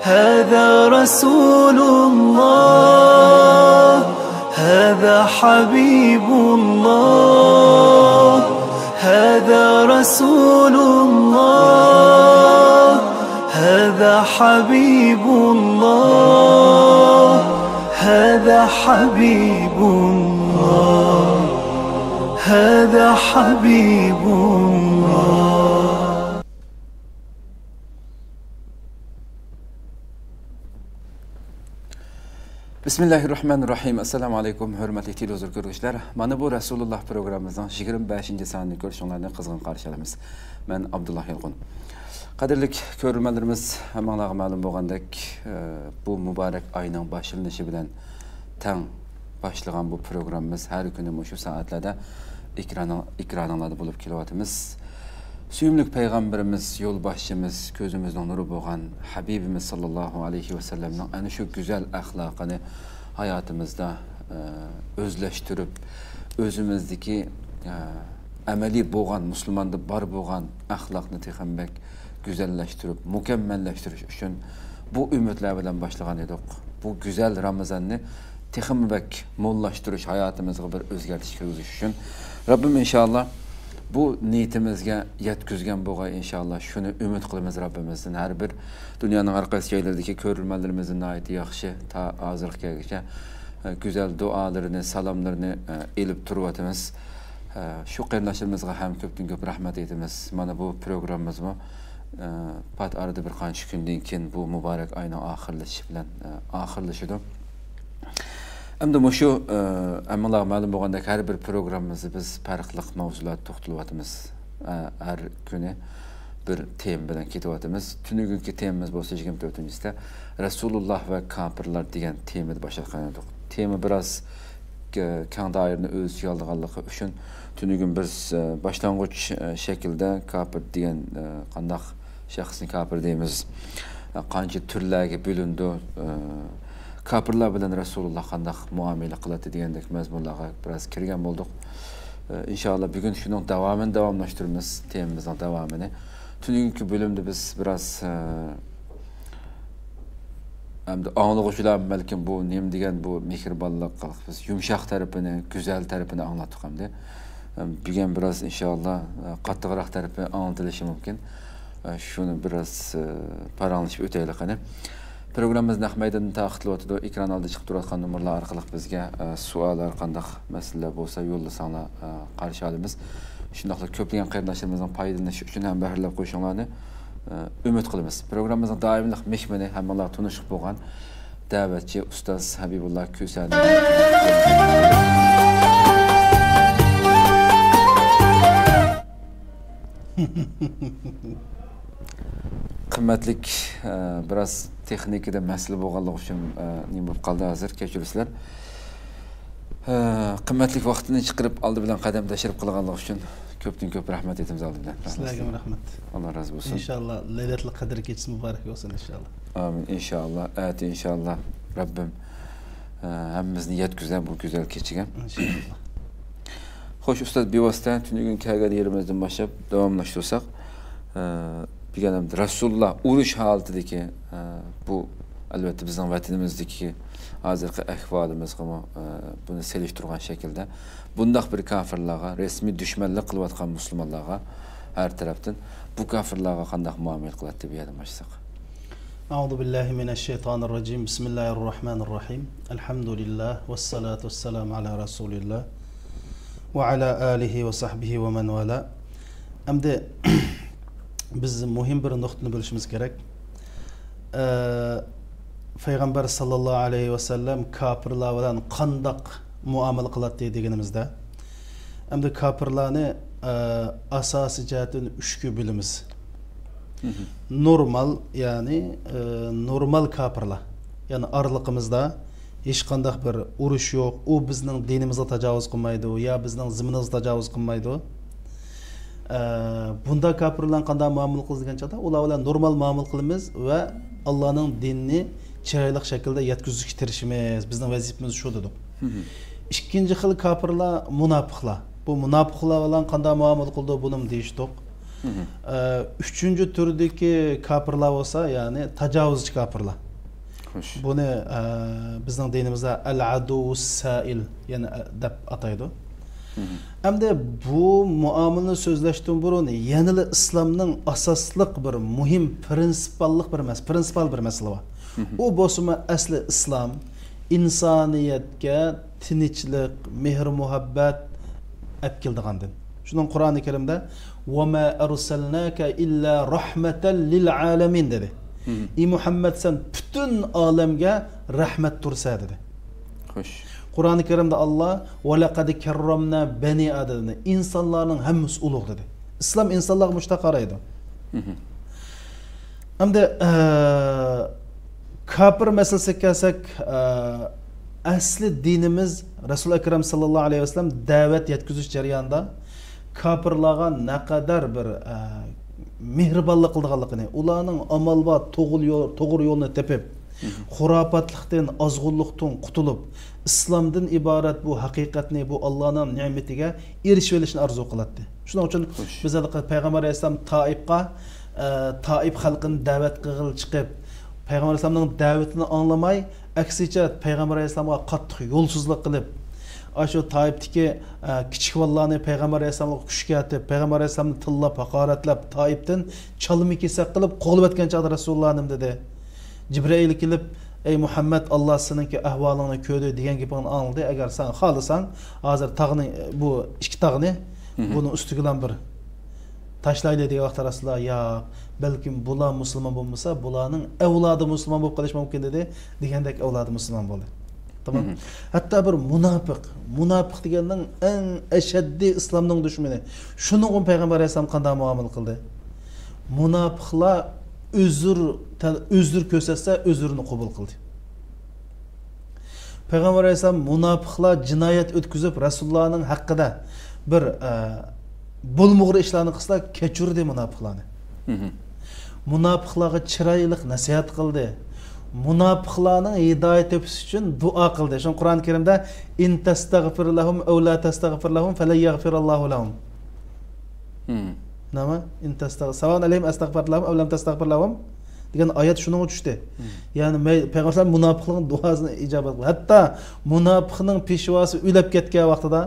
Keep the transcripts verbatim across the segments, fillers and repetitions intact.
هذا رسول الله، هذا حبيب الله، هذا رسول الله، هذا حبيب الله، هذا حبيب الله، هذا حبيب الله. بىسمىللاھىررەھمانىررەھىم. ئەسسالامۇ ئەلەيكۇم، ھۆرمەتلىك تېلېۋىزور كۆرگۈچىلەر. مانا بۇ رەسۇلۇللاھ پروگراممىمىزنىڭ يىگىرمە بەشىنچى سانىنى كۆرۈشۈڭلارنى قىزغىن قارشى ئالىمىز. مەن ئابدۇللاھ يالقۇن. قەدىرلىك كۆرۈرمەنلىرىمىز، ھەممىڭلارغا مەلۇم بولغاندەك، ئە، بۇ مۇبارەك ئاينىڭ باشلىنىشى بىلەن تەڭ باشلىغان بۇ پروگراممىمىز ھەر كۈنى مۇشۇ سائەتلەردە ئېكرانىڭ-، ئېكرانىڭلاردا بولۇپ كېلىۋاتىمىز. سۆيۈملۈك پەيغەمبىرىمىز، يولباشچىمىز، كۆزىمىزنىڭ نۇرى بولغان ھەبىبىمىز ساللاللاھۇ ئەلەيھى ۋەسەللەمنىڭ ئەنە شۇ گۈزەل ئەخلاقىنى ھاياتىمىزدا، ئە، ئۆزلەشتۈرۈپ، ئۆزىمىزدىكى، ئە، ئەمەلىي بولغان، مۇسۇلماندا بار بولغان ئەخلاقنى تېخىمۇ بەك گۈزەللەشتۈرۈپ، مۇكەممەللەشتۈرۈش ئۈچۈن بۇ ئۈمىدلەر بىلەن باشلىغان ئىدۇق. بۇ گۈزەل رامىزاننى تېخىمۇ بەك موللاشتۇرۇش، ھاياتىمىزغا بىر ئۆزگەرتىش كىرگۈزۈش ئۈچۈن رەببىم ئىنشاللا بۇ نىيىتىمىزگە يەتكۈزگەن بولغاي ئىنشاللا. شۇنى ئۈمىد قىلىمىز رەببىمىزدىن. ھەر بىر دۇنيانىڭ ھەر قايسى جايلىرىدىكى كۆرۈرمەنلىرىمىزدىن ناھايىتى ياخشى، تا ھازىرغا كەلگۈچە، ئە، گۈزەل دۇئالىرىنى، سالاملىرىنى، ئە، ئېلىپ تۇرۇۋاتىمىز. ئە، شۇ قېرىنداشلىرىمىزغا ھەم كۆپتىن كۆپ رەھمەت ئېيتىمىز. مانا بۇ پروگراممىمىزمۇ، ئە، پات ئارىدا بىر قانچە كۈندىن كېيىن بۇ مۇبارەك ئاينىڭ ئاخىرلىشىشى بىلەن، ئە، ئاخىرلىشىدۇ. ئەمدى مۇشۇ، ئە، ھەممىڭلارغا مەلۇم بولغاندەك، ھەر بىر پروگراممىمىزدا بىز پەرقلىق ماۋزۇلاردا توختىلىۋاتىمىز. ئە، ھەر كۈنى بىر تېما بىلەن كېتىۋاتىمىز. تۈنۈگۈنكى تېمىمىز بولسا يىگىرمە تۆتىنچىسىدە رەسۇلۇللاھ ۋە كاپىرلار دېگەن تېمىدا باشلاتقان ئىدۇق. تېما بىراز، ئە، كەڭ دائىرىنى ئۆز ئىچىگە ئالىدىغانلىقى ئۈچۈن تۈنۈگۈن بىز، ئە، باشلانغۇچ، ئە، شەكىلدە كاپىر دېگەن، ئە، قانداق شەخسنى كاپىر دەيمىز، ئە، قانچە تۈرلەرگە بۆلۈنىدۇ، ئە، كاپىرلار بىلەن رەسۇلۇللاھ قانداق مۇئامىلە قىلاتتى دېگەندەك مەزمۇنلارغا بىراز كىرگەن بولدۇق. ئە، ئىنشاللا بۈگۈن شۇنىڭ داۋامىنى داۋاملاشتۇرىمىز، تېمىمىزنىڭ داۋامىنى. تۈنۈگۈنكى بۆلۈمدە بىز بىراز، ئە، ئەمدى ئاڭلىغۇچىلار بەلكىم بۇ نېمە دېگەن بۇ مېھرىبانلىق، بىز يۇمشاق تەرىپىنى، گۈزەل تەرىپىنى ئاڭلاتتۇق ئەمدى. ئەم، بۈگۈن بىراز ئىنشاللا، ئە، قاتتىقراق تەرىپى ئاڭلىتىلىشى مۇمكىن. ئە، شۇنى بىراز، ئە، پاراڭلىشىپ ئۆتەيلى قېنى. پروگراممىمىز نەق مەيداندىن تارقىتىلىۋاتىدۇ. ئېكران ئالدىدا چىقىپ تۇرۇۋاتقان نومۇرلار ئارقىلىق بىزگە، ئە، سوئاللار، قانداق مەسىلىلەر بولسا يوللىساڭلار، ئە، قارشى ئالىمىز. شۇنداقلا كۆپلىگەن قېرىنداشلىرىمىزنىڭ پايدىلىنىشى ئۈچۈن ھەم بەھرىلەپ قويۇشۇڭلارنى، ئە، ئۈمىد قىلىمىز. پروگراممىمىزنىڭ دائىملىق مېھمىنى، ھەممىڭلار تونۇشلۇق بولغان دەۋەتچى ئۇستاز ھەبىبۇللا كۈسەنى. قىممەتلىك، ئە، بىراز تېخنىكىدا مەسىلە بولغانلىقى ئۈچۈن، ئە، نېمە بولۇپ قالدى ھازىر، كەچۈرۈسىلەر. ئە، قىممەتلىك ۋاقتىنى چىقىرىپ ئالدى بىلەن قەدەم تەشرىپ قىلغانلىقى ئۈچۈن كۆپتىن كۆپ رەھمەت ئېيتىمىز ئالدى بىلەن. سىلەرگىمۇ رەھمەت. ئاللا رازى بولسۇن. ئىنشاللا لەيلەتۇل قەدىر كېچىسى مۇبارەك بولسۇن ئىنشاللا. ئامىن ئىنشاللا. ئەتە ئىنشاللا رەببىم، ئە، ھەممىمىزنى يەتكۈزە بۇ گۈزەل كېچىگە. ئىنشاللا. خوش ئۇستاز، بىۋاسىتە تۈنۈگۈن كەلگەن يېرىمىزدىن باشلاپ داۋاملاشتۇرساق، ئە، بۈگۈن رەسۇلۇللا ئۇرۇش ھالىتىدىكى، ئە، بۇ ئەلۋەتتە بىزنىڭ ۋەتىنىمىزدىكى ھازىرقى ئەھۋالىمىزغىمۇ، ئە، بۇنى سېلىشتۇرغان شەكىلدە بۇنداق بىر كاپىرلارغا، رەسمىي دۈشمەنلىك قىلىۋاتقان مۇسۇلمانلارغا ھەر تەرەپتىن بۇ كاپىرلارغا قانداق مۇئامىلە قىلاتتى بۇ يەردىن باشلىساق. أعوذ بالله من الشيطان الرجيم. بسم الله الرحمن الرحيم. الحمد لله والصلاة والسلام على رسول الله وعلى آله وصحبه ومن والاه. ئەمدى بىز مۇھىم بىر نۇقتىنى بىلىشىمىز كېرەك. ئە، پەيغەمبەر ساللاللاھۇ ئەلەيھى ۋەسەللەم كاپىرلار بىلەن قانداق مۇئامىلە قىلاتتى دېگىنىمىزدە، ئەمدى كاپىرلارنى، ئە، ئاساسىي جەھەتتىن ئۈچكە بۆلىمىز. مھم. نورمال، يەنى، ئە، نورمال كاپىرلار. يەنى ئارىلىقىمىزدا ھېچقانداق بىر ئۇرۇش يوق، ئۇ بىزنىڭ دىنىمىزغا تاجاۋۇز قىلمايدۇ يا بىزنىڭ زېمىنىمىزغا تاجاۋۇز قىلمايدۇ. ئە، بۇنداق كاپىر بىلەن قانداق مۇئامىلە قىلىمىز دېگەن چاغدا، ئۇلار بىلەن نورمال مۇئامىلە قىلىمىز ۋە ئاللانىڭ دىنىنى چىرايلىق شەكىلدە يەتكۈزۈشكە تىرىشىمىز. بىزنىڭ ۋەزىپىمىز شۇ دېدۇق. مھم. ئىككىنچى خىل كاپىرلار مۇناپىقلار. بۇ مۇناپىقلار بىلەن قانداق مۇئامىلە قىلىدۇ، بۇنىمۇ دېيىشتۇق. ئە، ئۈچىنچى تۈردىكى كاپىرلار بولسا، يەنى تاجاۋۇزچى كاپىرلار. خوش. بۇنى، ئە، بىزنىڭ دىنىمىزدا ئەل-ئەدۇۋۇس سائىل، يەنى، ئە، دەپ ئاتايدۇ. ئەمدى بۇ مۇئامىلىنى سۆزلەشتىن بۇرۇن يەنىلا ئىسلامنىڭ ئاساسلىق بىر مۇھىم پرىنسىپاللىق بىر مەس-، پرىنسىپال بىر مەسىلە بار. ئۇ بولسىمۇ ئەسلى ئىسلام ئىنسانىيەتكە تىنچلىق، مېھىر-مۇھەببەت ئەپ كېلىدىغان دىن. شۇنىڭ قۇرئانى كەرىمدە، «وَمَا أَرْسَلْنَاكَ إِلَّا رَحْمَةً لِلْعَالَمِينَ» دېدى. ئى مۇھەممەد، سەن پۈتۈن ئالەمگە رەھمەتتۇرسەن دېدى. خوش. قۇرئانى كەرىمدە ئاللا، «وَلَقَدْ كَرَّمْنَا بَنِي آدَمَ» دېدى. ئىنسانلارنىڭ ھەممىسى ئۇلۇغ دېدى. ئىسلام ئىنسانلارغا مۇشۇنداق قارايدۇ. ئەمدى، ئە، كاپىر مەسىلىسىگە كەلسەك، ئە، ئەسلى دىنىمىز رەسۇل ئەكرەم ساللاللاھۇ ئەلەيھى ۋەسەللەم دەۋەت يەتكۈزۈش جەريانىدا كاپىرلارغا نەقەدەر بىر، ئە، مېھرىبانلىق قىلىدىغانلىقىنى، ئۇلارنىڭ ئامال بار توغرا يول، توغرا يولنى تېپىپ، خۇراپاتلىقتىن، ئازغۇنلۇقتىن قۇتۇلۇپ، ئىسلامدىن ئىبارەت بۇ ھەقىقەتنى، بۇ ئاللانىڭ نېمىتىگە ئېرىشىۋېلىشنى ئارزۇ قىلاتتى. شۇنىڭ ئۈچۈن بىز ھېلىقى پەيغەمبەر ئەلەيھىسسالام تائىپقا، ئە، تائىپ خەلقىنى دەۋەت قىلغىلى چىقىپ، پەيغەمبەر ئەلەيھىسسالامنىڭ دەۋىتىنى ئاڭلىماي، ئەكسىچە پەيغەمبەر ئەلەيھىسسالامغا قاتتىق يولسىزلىق قىلىپ، ئاشۇ تائىپتىكى، ئە، كىچىك بالىلارنى پەيغەمبەر ئەلەيھىسسالامغا كۈشكە ئېتىپ، پەيغەمبەر ئەلەيھىسسالامنى تىللاپ، ھاقارەتلەپ، تائىپتىن چالما-كېسەك قىلىپ قوغلىۋەتكەن چاغدا رەسۇلۇللا نېمە دېدى؟ جىبرىئىل كېلىپ، «ئەي مۇھەممەد، ئاللا سېنىڭكى ئەھۋالىڭنى كۆردى، دېگەن گېپىڭنى ئاڭلىدى. ئەگەر سەن خالىساڭ، ھازىر تاغنى، بۇ ئىككى تاغنى، بۇنىڭ ئۈستىگىلا بىر تاشلايلى» دېگەن ۋاقىتتا رەسۇلۇللا، «ياق، بەلكىم بۇلار مۇسۇلمان بولمىسا، بۇلارنىڭ ئەۋلادى مۇسۇلمان بولۇپ قېلىشى مۇمكىن» دېدى. دېگەندەك ئەۋلادى مۇسۇلمان بولدى. تامام. ھەتتا بىر مۇناپىق، مۇناپىق دېگەننىڭ ئەڭ ئەشەددىي ئىسلامنىڭ دۈشمىنى. شۇنىڭغىمۇ پەيغەمبەر ئەلەيھىسسالام قانداق مۇئامىلە قىلدى؟ مۇناپىقلار ئۆزۈر، تەل-، ئۆزۈر كۆرسەتسە، ئۆزرىنى قوبۇل قىلدى. پەيغەمبەر ئەلەيھىسسالام مۇناپىقلار جىنايەت ئۆتكۈزۈپ، رەسۇلۇللانىڭ ھەققىدە بىر، ئە، بولمىغۇر ئىشلارنى قىلسىلا، كەچۈردى مۇناپىقلارنى. مۇناپىقلارغا چىرايلىق نەسىھەت قىلدى. مۇناپىقلارنىڭ ھىدايەت تېپىشى ئۈچۈن دۇئا قىلدى. شۇڭا قۇرئان كەرىمدە، «إن تستغفر لهم أو لا تستغفر لهم فلن يغفر الله لهم». نېمە؟ «إن تستغ-، سواء عليهم أستغفرت لهم أم لم تستغفر لهم» دېگەن ئايەت شۇنىڭغا چۈشتى. يەنى مەي-، پەيغەمبەر مۇناپىقلارنىڭ دۇئاسىنى ئىجابەت قىلدى. ھەتتا مۇناپىقنىڭ پېشۋاسى ئۆلۈپ كەتكەن ۋاقتىدا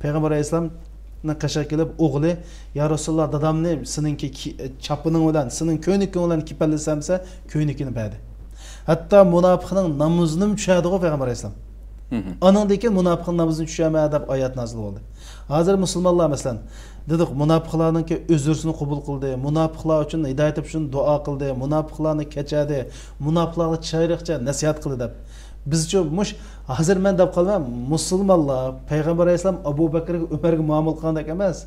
پەيغەمبەر ئەلەيھىسسالامنىڭ قېشىغا كېلىپ، ئوغلى، «يا رەسۇلاللا، دادامنى سېنىڭكى كى-، چاپىنىڭ بىلەن، سېنىڭ كۆينىكىڭ بىلەن كېپەنلىسەم» دېسە، كۆينىكىنى بەردى. ھەتتا مۇناپىقنىڭ نامىزىنىمۇ چۈشەردىغۇ پەيغەمبەر ئەلەيھىسسالام. ئانىڭدىن كېيىن مۇناپىقنىڭ نامىزىنى چۈشۈرمە دەپ ئايەت نازىل بولدى. ھازىر مۇسۇلمانلار، مەسىلەن، دېدۇق، مۇناپىقلارنىڭكى ئۆزرىسىنى قوبۇل قىلدى، مۇناپىقلار ئۈچۈن ھىدايەت تېپىش ئۈچۈن دۇئا قىلدى، مۇناپىقلارنى كەچەردى، مۇناپىقلارغا چىرايلىقچە نەسىھەت قىلدى دەپ. بىزچۇ مۇش، ھازىر مەن دەپ قالىمەن، مۇسۇلمانلار پەيغەمبەر ئەلەيھىسسالام ئەبۇ بەكرگە، ئۆمەرگە مۇئامىلە قىلغاندەك ئەمەس.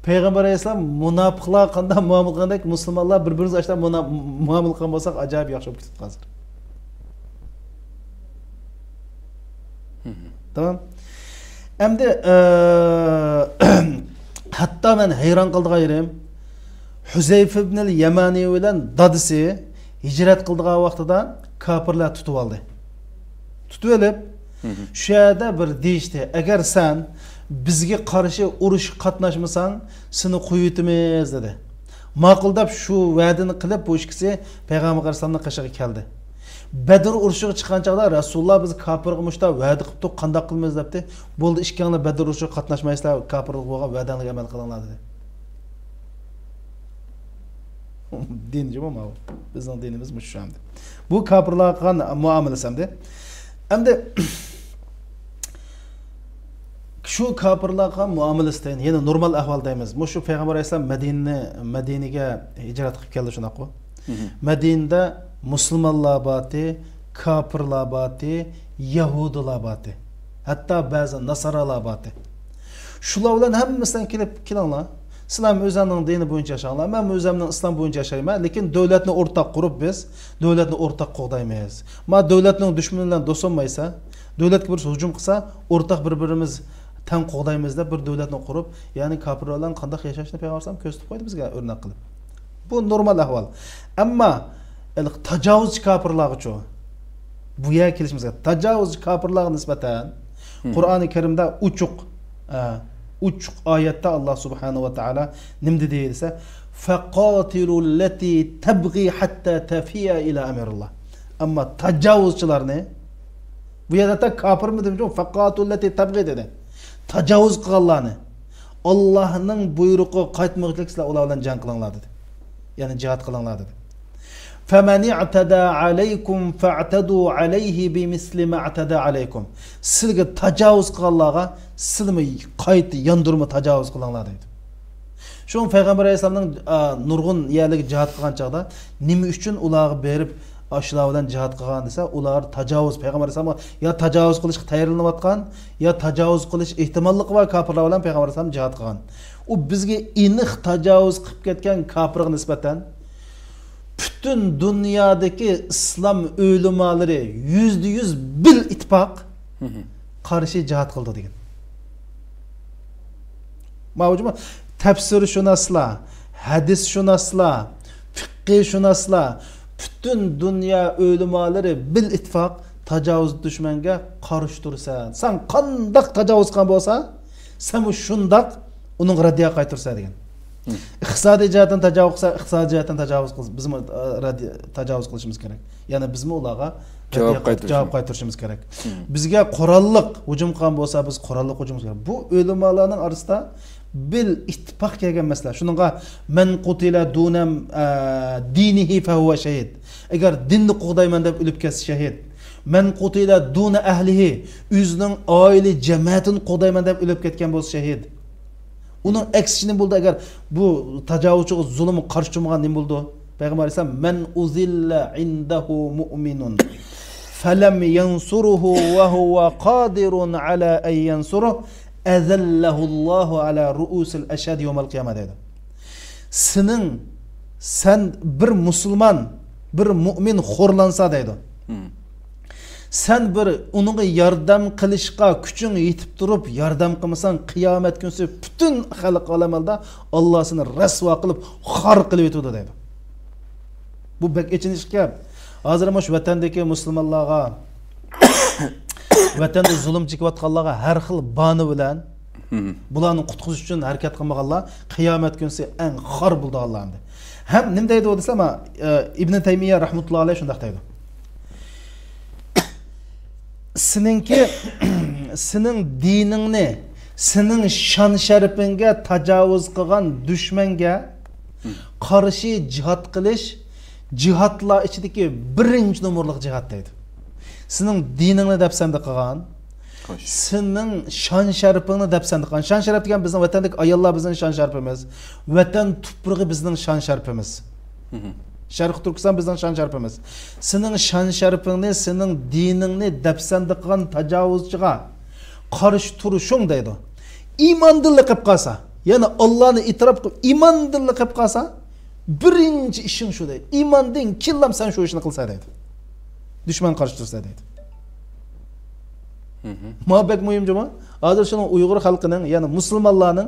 پەيغەمبەر ئەلەيھىسسالام مۇناپىقلارغا قانداق مۇئامىلە قىلغاندەك، مۇسۇلمانلار بىر-بىرىمىزگە ئاشۇنداق مۇ-، مۇئامىلە قىلغان بولساق، ئاجايىپ ياخشى بولۇپ كېتىپتۇ ھازىر. تامام. ئەمدى، ئە، ھەتتا مەن ھەيران قالىدىغان يېرىم، ھۇزەيفە ئىبنىل يەمانى بىلەن دادىسى ھىجرەت قىلىدىغان ۋاقتىدا كاپىرلار تۇتۇۋالدى. تۇتۇۋېلىپ، شۇ يەردە بىر دېيىشتى، «ئەگەر سەن بىزگە قارشى ئۇرۇشقا قاتناشمىساڭ، سېنى قويۇۋېتىمىز» دېدى. ماقۇل دەپ شۇ ۋەدىنى قىلىپ، بۇ ئىككىسى پەيغەمبەر ئەلەيھىسسالامنىڭ قېشىغا كەلدى. بەدر ئۇرۇشىغا چىققان چاغدا رەسۇلۇللا، «بىز كاپىرغا مۇشۇنداق ۋەدە قىپتۇق، قانداق قىلىمىز؟» دەپتى. «بولدى، ئىككىڭلار بەدر ئۇرۇشىغا قاتناشمايسىلەر، كاپىرلارغا بولغان ۋەدەڭلارگە ئەمەل قىلىڭلار» دېدى. دىن جۇمۇ ماۋۇ. بىزنىڭ دىنىمىز مۇشۇ ئەمدى. بۇ كاپىرلارغا قىلغان مۇئامىلىسى ئەمدى. ئەمدى شۇ كاپىرلارغا قىلغان مۇئامىلىسىدىن يەنە نورمال ئەھۋال دەيمىز. مۇشۇ پەيغەمبەر ئەلەيھىسسالام مەدىنىنى، مەدىنىگە ھىجرەت قىلىپ كەلدى، شۇنداققۇ؟ مەدىنىدە مۇسۇلمانلار بارتى، كاپىرلار بارتى، يەھۇدىيلار بارتى. ھەتتا بەزى ناسارالار بارتى. شۇلار بىلەن ھەممىسىدىن كېلىپ، «كېلىڭلار، سىلەر ئۆزۈڭنىڭ دىنى بويىچە ياشاڭلار، مەن ئۆزۈمنىڭ ئىسلام بويىچە ياشايمەن، لېكىن دۆلەتنى ئورتاق قۇرۇپ بىز، دۆلەتنى ئورتاق قوغدايمىز. ما دۆلەتنىڭ دۈشمىنى بىلەن دوست بولمايسا، دۆلەتكە بىرسى ھۇجۇم قىلسا، ئورتاق بىر-بىرىمىز تەڭ قوغدايمىز» دەپ بىر دۆلەتنى قۇرۇپ، يەنى كاپىرلار بىلەن قانداق ياشاشنى پەيغەمبەر ئەلەيھىسسالام كۆرسىتىپ قويدى بىزگە ئۆرنەك قىلىپ. بۇ نورمال ئەھۋال. ئەمما ھېلىقى تاجاۋۇزچى كاپىرلارغىچۇ؟ بۇ يەرگە كېلىشىمىز كېرەك. تاجاۋۇزچى كاپىرلارغا نىسبەتەن قۇرئانى كەرىمدە ئوچۇق، ئە، ئوچۇق ئايەتتە ئاللا سۇبھانەھۇ ۋە تائالا نېمە دېدى دېسە، فقاتلوا التي تبغي حتى تفيء إلى أمر الله. ئەمما تاجاۋۇزچىلارنى، بۇ يەردە ھەتتا كاپىرمۇ دېمىدى، فقاتلوا التي تبغي دېدى. تاجاۋۇز قىلغانلارنى، ئاللانىڭ بۇيرۇقىغا قايتمىغۇچىلىك سىلەر ئۇلار بىلەن جەڭ قىلىڭلار دېدى. يەنى جىھاد قىلىڭلار دېدى. فمن اعتدى عليكم فاعتدوا عليه بمثل ما اعتدى عليكم. سىلگە تاجاۋۇز قىلغانلارغا سىلمۇ قايتا ياندۇرما تاجاۋۇز قىلىڭلار دەيدۇ. شۇڭا پەيغەمبەر ئەلەيھىسسالامنىڭ، ئا، نۇرغۇن يەرلىرىگە جىھاد قىلغان چاغدا نېمە ئۈچۈن ئۇلارغا بېرىپ ئاشۇلار بىلەن جىھاد قىلغان دېسە، ئۇلار تاجاۋۇز، پەيغەمبەر ئەلەيھىسسالامغا يا تاجاۋۇز قىلىشقا تەييارلىنىۋاتقان، يا تاجاۋۇز قىلىش ئېھتىماللىقى بار كاپىرلار بىلەن پەيغەمبەر ئەلەيھىسسالام جىھاد قىلغان. ئۇ بىزگە ئېنىق تاجاۋۇز قىلىپ كەتكەن كاپىرغا نىسبەتەن پۈتۈن دۇنيادىكى ئىسلام ئۆلىمالىرى يۈزدە يۈز بىل ئىتتىپاق قارشى جىھاد قىلدى دېگەن. ماۋۇ جۇمۇ تەپسىرشۇناسلار، ھەدىسشۇناسلار، پىققىشۇناسلار، پۈتۈن دۇنيا ئۆلىمالىرى بىل ئىتتىپاق تاجاۋۇز دۈشمەنگە قارشى تۇرىسەن. سەن قانداق تاجاۋۇز قىلغان بولسا، سەنمۇ شۇنداق ئۇنىڭغا رەددىيە قايتۇرىسەن دېگەن. ئىقتىسادىي جەھەتتىن تاجاۋۇز قىلسا، ئىقتىسادىي جەھەتتىن تاجاۋۇز قىلسا، بىزمۇ، ئە، رەددىيە، تاجاۋۇز قىلىشىمىز كېرەك. يەنى بىزمۇ ئۇلارغا جاۋاب رەددىيە قايتۇرۇش. جاۋاب قايتۇرۇشىمىز كېرەك. بىزگە قوراللىق ھۇجۇم قىلغان بولسا، بىز قوراللىق ھۇجۇم قىلىمىز كېرەك. بۇ ئۆلىمالارنىڭ ئارىسىدا بىل ئىتتىپاق كەلگەن مەسىلە. شۇنىڭغا مەن قۇتىلە دۇنە، ئە، دىنىھى فەھۇۋە شەھىد. ئەگەر دىننى قوغدايمەن دەپ ئۆلۈپ كەتسە شەھىد. مەن قۇتىلە دۇنە ئەھلىھى، ئۆزىنىڭ ئائىلە جەمەتىنى قوغدايمەن دەپ ئۆلۈپ كەتكەن بولسا شەھىد. ئۇنىڭ ئەكسىچە نېمە بولىدۇ؟ ئەگەر بۇ تاجاۋۇزچىغا زۇلۇمغا قارشى تۇرمىغان نېمە بولىدۇ؟ پەيغەمبەر ئەلەيھىسسالام، مەن ئۇزىللە ئىندەھۇ مۇئمىنۇن فەلەم يەنسۇرۇھۇ ۋەھۇۋە قادىرۇن ئەلە ئەن يەنسۇرۇھ ئەزەللەھۇللاھۇ ئەلە رۇئۇسىل ئەشھاد يەۋمەل قىيامە دەيدۇ. سېنىڭ، سەن بىر مۇسۇلمان، بىر مۇئمىن خورلانسا دەيدۇ. سەن بىر ئۇنىڭغا ياردەم قىلىشقا كۈچۈڭ يېتىپ تۇرۇپ ياردەم قىلمىساڭ، قىيامەت كۈنسى پۈتۈن خەلق ئالەم ئالدىدا ئاللا سېنى رەسۋا قىلىپ خار قىلىۋېتىدۇ دەيدۇ. بۇ بەك ئېچىنىشلىق گەپ. ھازىر مۇشۇ ۋەتەندىكى مۇسۇلمانلارغا، ۋەتەندە زۇلۇم چېكىۋاتقانلارغا ھەر خىل باھانە بىلەن بۇلارنى قۇتقۇزۇش ئۈچۈن ھەرىكەت قىلمىغانلار قىيامەت كۈنسى ئەڭ خار بولىدىغانلار ئەمدى. ھەم نېمە دەيدۇ دېسە، ما، ئە، ئىبنى تەيمىيە رەھمەتۇللاھى ئەلەيھ شۇنداق دەيدۇ. سېنىڭكى، سېنىڭ دىنىڭنى، سېنىڭ شان شەرىپىڭگە تاجاۋۇز قىلغان دۈشمەنگە قارشى جىھاد قىلىش جىھادلار ئىچىدىكى بىرىنچى نومۇرلۇق جىھاد دەيدۇ. سېنىڭ دىنىڭنى دەپسەندە قىلغان، سېنىڭ شان شەرىپىڭنى دەپسەندە قىلغان. شان شەرەپ دېگەن بىزنىڭ ۋەتەندىكى ئاياللار بىزنىڭ شان شەرىپىمىز، ۋەتەن تۇپرىقى بىزنىڭ شان شەرىپىمىز. شەرقىي تۈركىستان بىزنىڭ شان شەرىپىمىز. سېنىڭ شان شەرىپىڭنى، سېنىڭ دىنىڭنى دەپسەندە قىلغان تاجاۋۇزچىغا قارشى تۇرۇشۇڭ دەيدۇ. ئىماندىنلا قېلىپ قالسا، يەنى ئاللانى ئېتىراپ قىلىپ ئىماندىنلا قېلىپ قالسا، بىرىنچى ئىشىڭ شۇ دەيدۇ. ئىماندىن كېيىنلا سەن شۇ ئىشنى قىلسا دەيدۇ. دۈشمەن قارشى تۇرسا دەيدۇ. ماۋۇ بەك مۇھىم جۇمۇ. ھازىر شۇنىڭ ئۇيغۇر خەلقىنىڭ، يەنى مۇسۇلمانلارنىڭ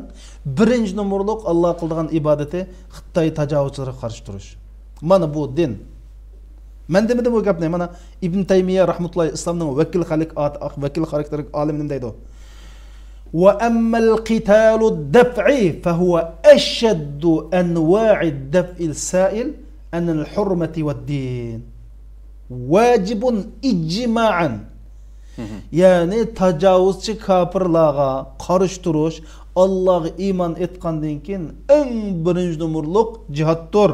بىرىنچى نومۇرلۇق ئاللا قىلىدىغان ئىبادىتى خىتاي تاجاۋۇزچىلىرىغا قارشى تۇرۇش. مانا بۇ دىن. مەن دېمىدىم بۇ گەپنى. مانا ئىبن تەيمىيە رەھمەتۇللاھى ئىسلامنىڭ ۋەكىل خەلق، ۋەكىل خاراكتېرلىك ئالىمى نېمە دەيدۇ؟ وأما القتال الدفعي فهو أشد أنواع الدفع السائل عن الحرمة والدين واجب إجماعا. يەنى تاجاۋۇزچى كاپىرلارغا قارشى تۇرۇش ئاللاغا ئىمان ئېيتقاندىن كېيىن ئەڭ بىرىنچى نومۇرلۇق جىھادتۇر.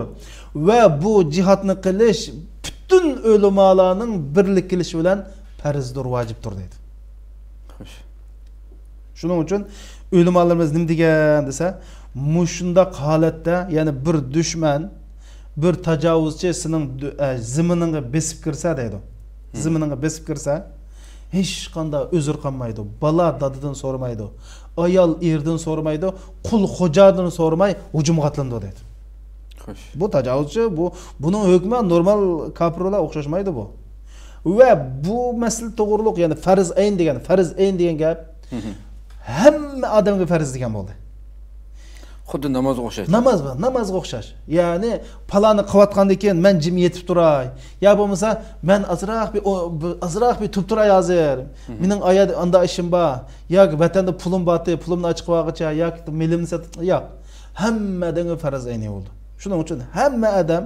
ۋە بۇ جىھادنى قىلىش پۈتۈن ئۆلىمالارنىڭ بىرلىككە كېلىشى بىلەن پەرزدۇر، ۋاجىپتۇر دەيدۇ. خوش. شۇنىڭ ئۈچۈن ئۆلىمالىرىمىز نېمە دېگەن دېسە، مۇشۇنداق ھالەتتە، يەنى بىر دۈشمەن بىر تاجاۋۇزچى سېنىڭ دۈ-، ئە، زېمىنىڭغا بېسىپ كىرسە دەيدۇ. زېمىنىڭغا بېسىپ كىرسە، ھېچقانداق ئۆزۈر قالمايدۇ. بالا دادىدىن سورىمايدۇ. ئايال ئېرىدىن سورىمايدۇ. قۇل خوجادىن سورىماي ھۇجۇمغا ئاتلىنىدۇ دەيدۇ. خوش. بۇ تاجاۋۇزچى، بۇ، بۇنىڭ ھۆكمى نورمال كاپىر بىلەن ئوخشاشمايدۇ بۇ. ۋە بۇ مەسىلە توغرۇلۇق، يەنى پەرز ئەين دېگەن، پەرز ئەين دېگەن گەپ ھەممە ئادەمگە پەرز دېگەن بولدى. خۇددى نامازغا ئوخشاش. ناماز بار، نامازغا ئوخشاش. يەنى پالانى قىلىۋاتقاندىن كېيىن مەن جىم يېتىپ تۇراي. يا بولمىسا مەن ئازراق بىر، ئو-، بىر، ئازراق بىر تۇرۇپ تۇراي ھازىر. مېنىڭ ئايا ئاندا ئىشىم بار. ياكى ۋەتەندە پۇلۇم بارتى، پۇلۇمنى ئاچىقىپ ئالغىچە، ياكى مېلىمنى سېتىپ، ياق. ھەممە ئادەمگە پەرز ئەينى بولدى. شۇنىڭ ئۈچۈن ھەممە ئادەم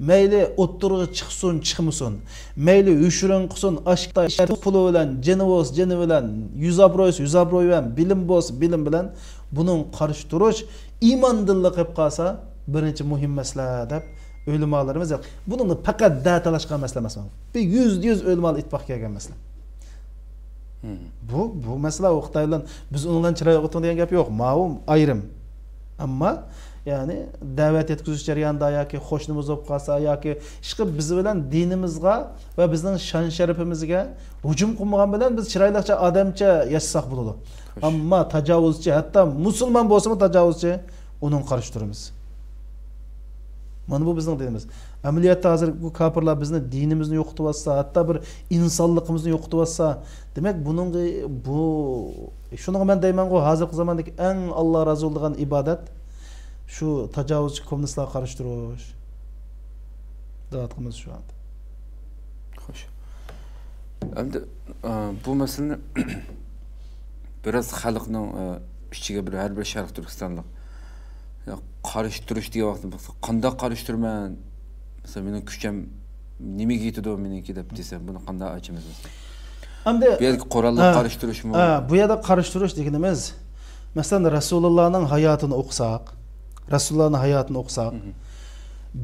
مەيلى ئوتتۇرىغا چىقسۇن، چىقمىسۇن، مەيلى يوشۇرۇن قىلسۇن، ئاشكارا پۇلى بىلەن، جېنى بولسا جېنى بىلەن، يۈز ئابروي بولسا يۈز ئابروي بىلەن، بىلىم بولسا بىلىم بىلەن بۇنىڭغا قارشى تۇرۇش ئىماندىنلا قېلىپ قالسا، بىرىنچى مۇھىم مەسىلە دەپ ئۆلىمالىرىمىز. بۇنىڭدا پەقەت دە تالاشقان مەسىلە ئەمەس، بۇ يۈزدە يۈز ئۆلىمالار ئىتتىپاق كەلگەن مەسىلە. بۇ، بۇ مەسىلە ئۇ خىتاي بىلەن بىز ئۇنىڭ بىلەن چىرايلىق ئولتۇرۇڭ دېگەن گەپ يوق. ماۋۇ ئايرىم. ئەمما، يەنى، دەۋەت يەتكۈزۈش جەريانىدا ياكى قوشنىمىز بولۇپ قالسا ياكى ئىشقىلىپ بىز بىلەن دىنىمىزغا ۋە بىزنىڭ شان شەرىپىمىزگە ھۇجۇم قىلمىغان بىلەن بىز چىرايلىقچە ئادەمچە ياشىساق بولىدۇ. ئەمما تاجاۋۇزچى، ھەتتا مۇسۇلمان بولسىمۇ تاجاۋۇزچى، ئۇنىڭغا قارشى تۇرىمىز. مانا بۇ بىزنىڭ دىنىمىز. ئەمەلىيەتتە ھازىر بۇ كاپىرلار بىزنى، دىنىمىزنى يوقىتىۋاتسا، ھەتتا بىر ئىنسانلىقىمىزنى يوقىتىۋاتسا، دېمەك، بۇنىڭغا، بۇ، شۇنىڭغا مەن دەيمەنغۇ، ھازىرقى زاماندىكى ئەڭ ئاللا رازى بولىدىغان ئىبادەت شۇ تاجاۋۇزچى كوممۇنىستلارغا قارشى تۇرۇش. دەۋاتقىنىمىز شۇ ئەمدى. خوش. ئەمدى، ئە، بۇ مەسىلىنى بىراز خەلقنىڭ، ئە، ئىچىگە بىر، ھەر بىر شەرقىي تۈركىستانلىق، يا، قارشى تۇرۇش دېگەن ۋاقىتتا، قانداق قارشى تۇرىمەن؟ مەسىلەن، مېنىڭ كۈچەم نېمىگە يېتىدۇ مېنىڭكى دەپ دېسە، بۇنى قانداق ئاچىمىز مەسىلەن؟ ئەمدى بۇ يەردىكى قوراللىق ھە، قارشى تۇرۇشمۇ؟ ھە، بۇ يەردە قارشى تۇرۇش دېگىنىمىز، مەسىلەن، رەسۇلۇللانىڭ ھاياتىنى ئوقۇساق، رەسۇلۇللانىڭ ھاياتىنى ئوقۇساق،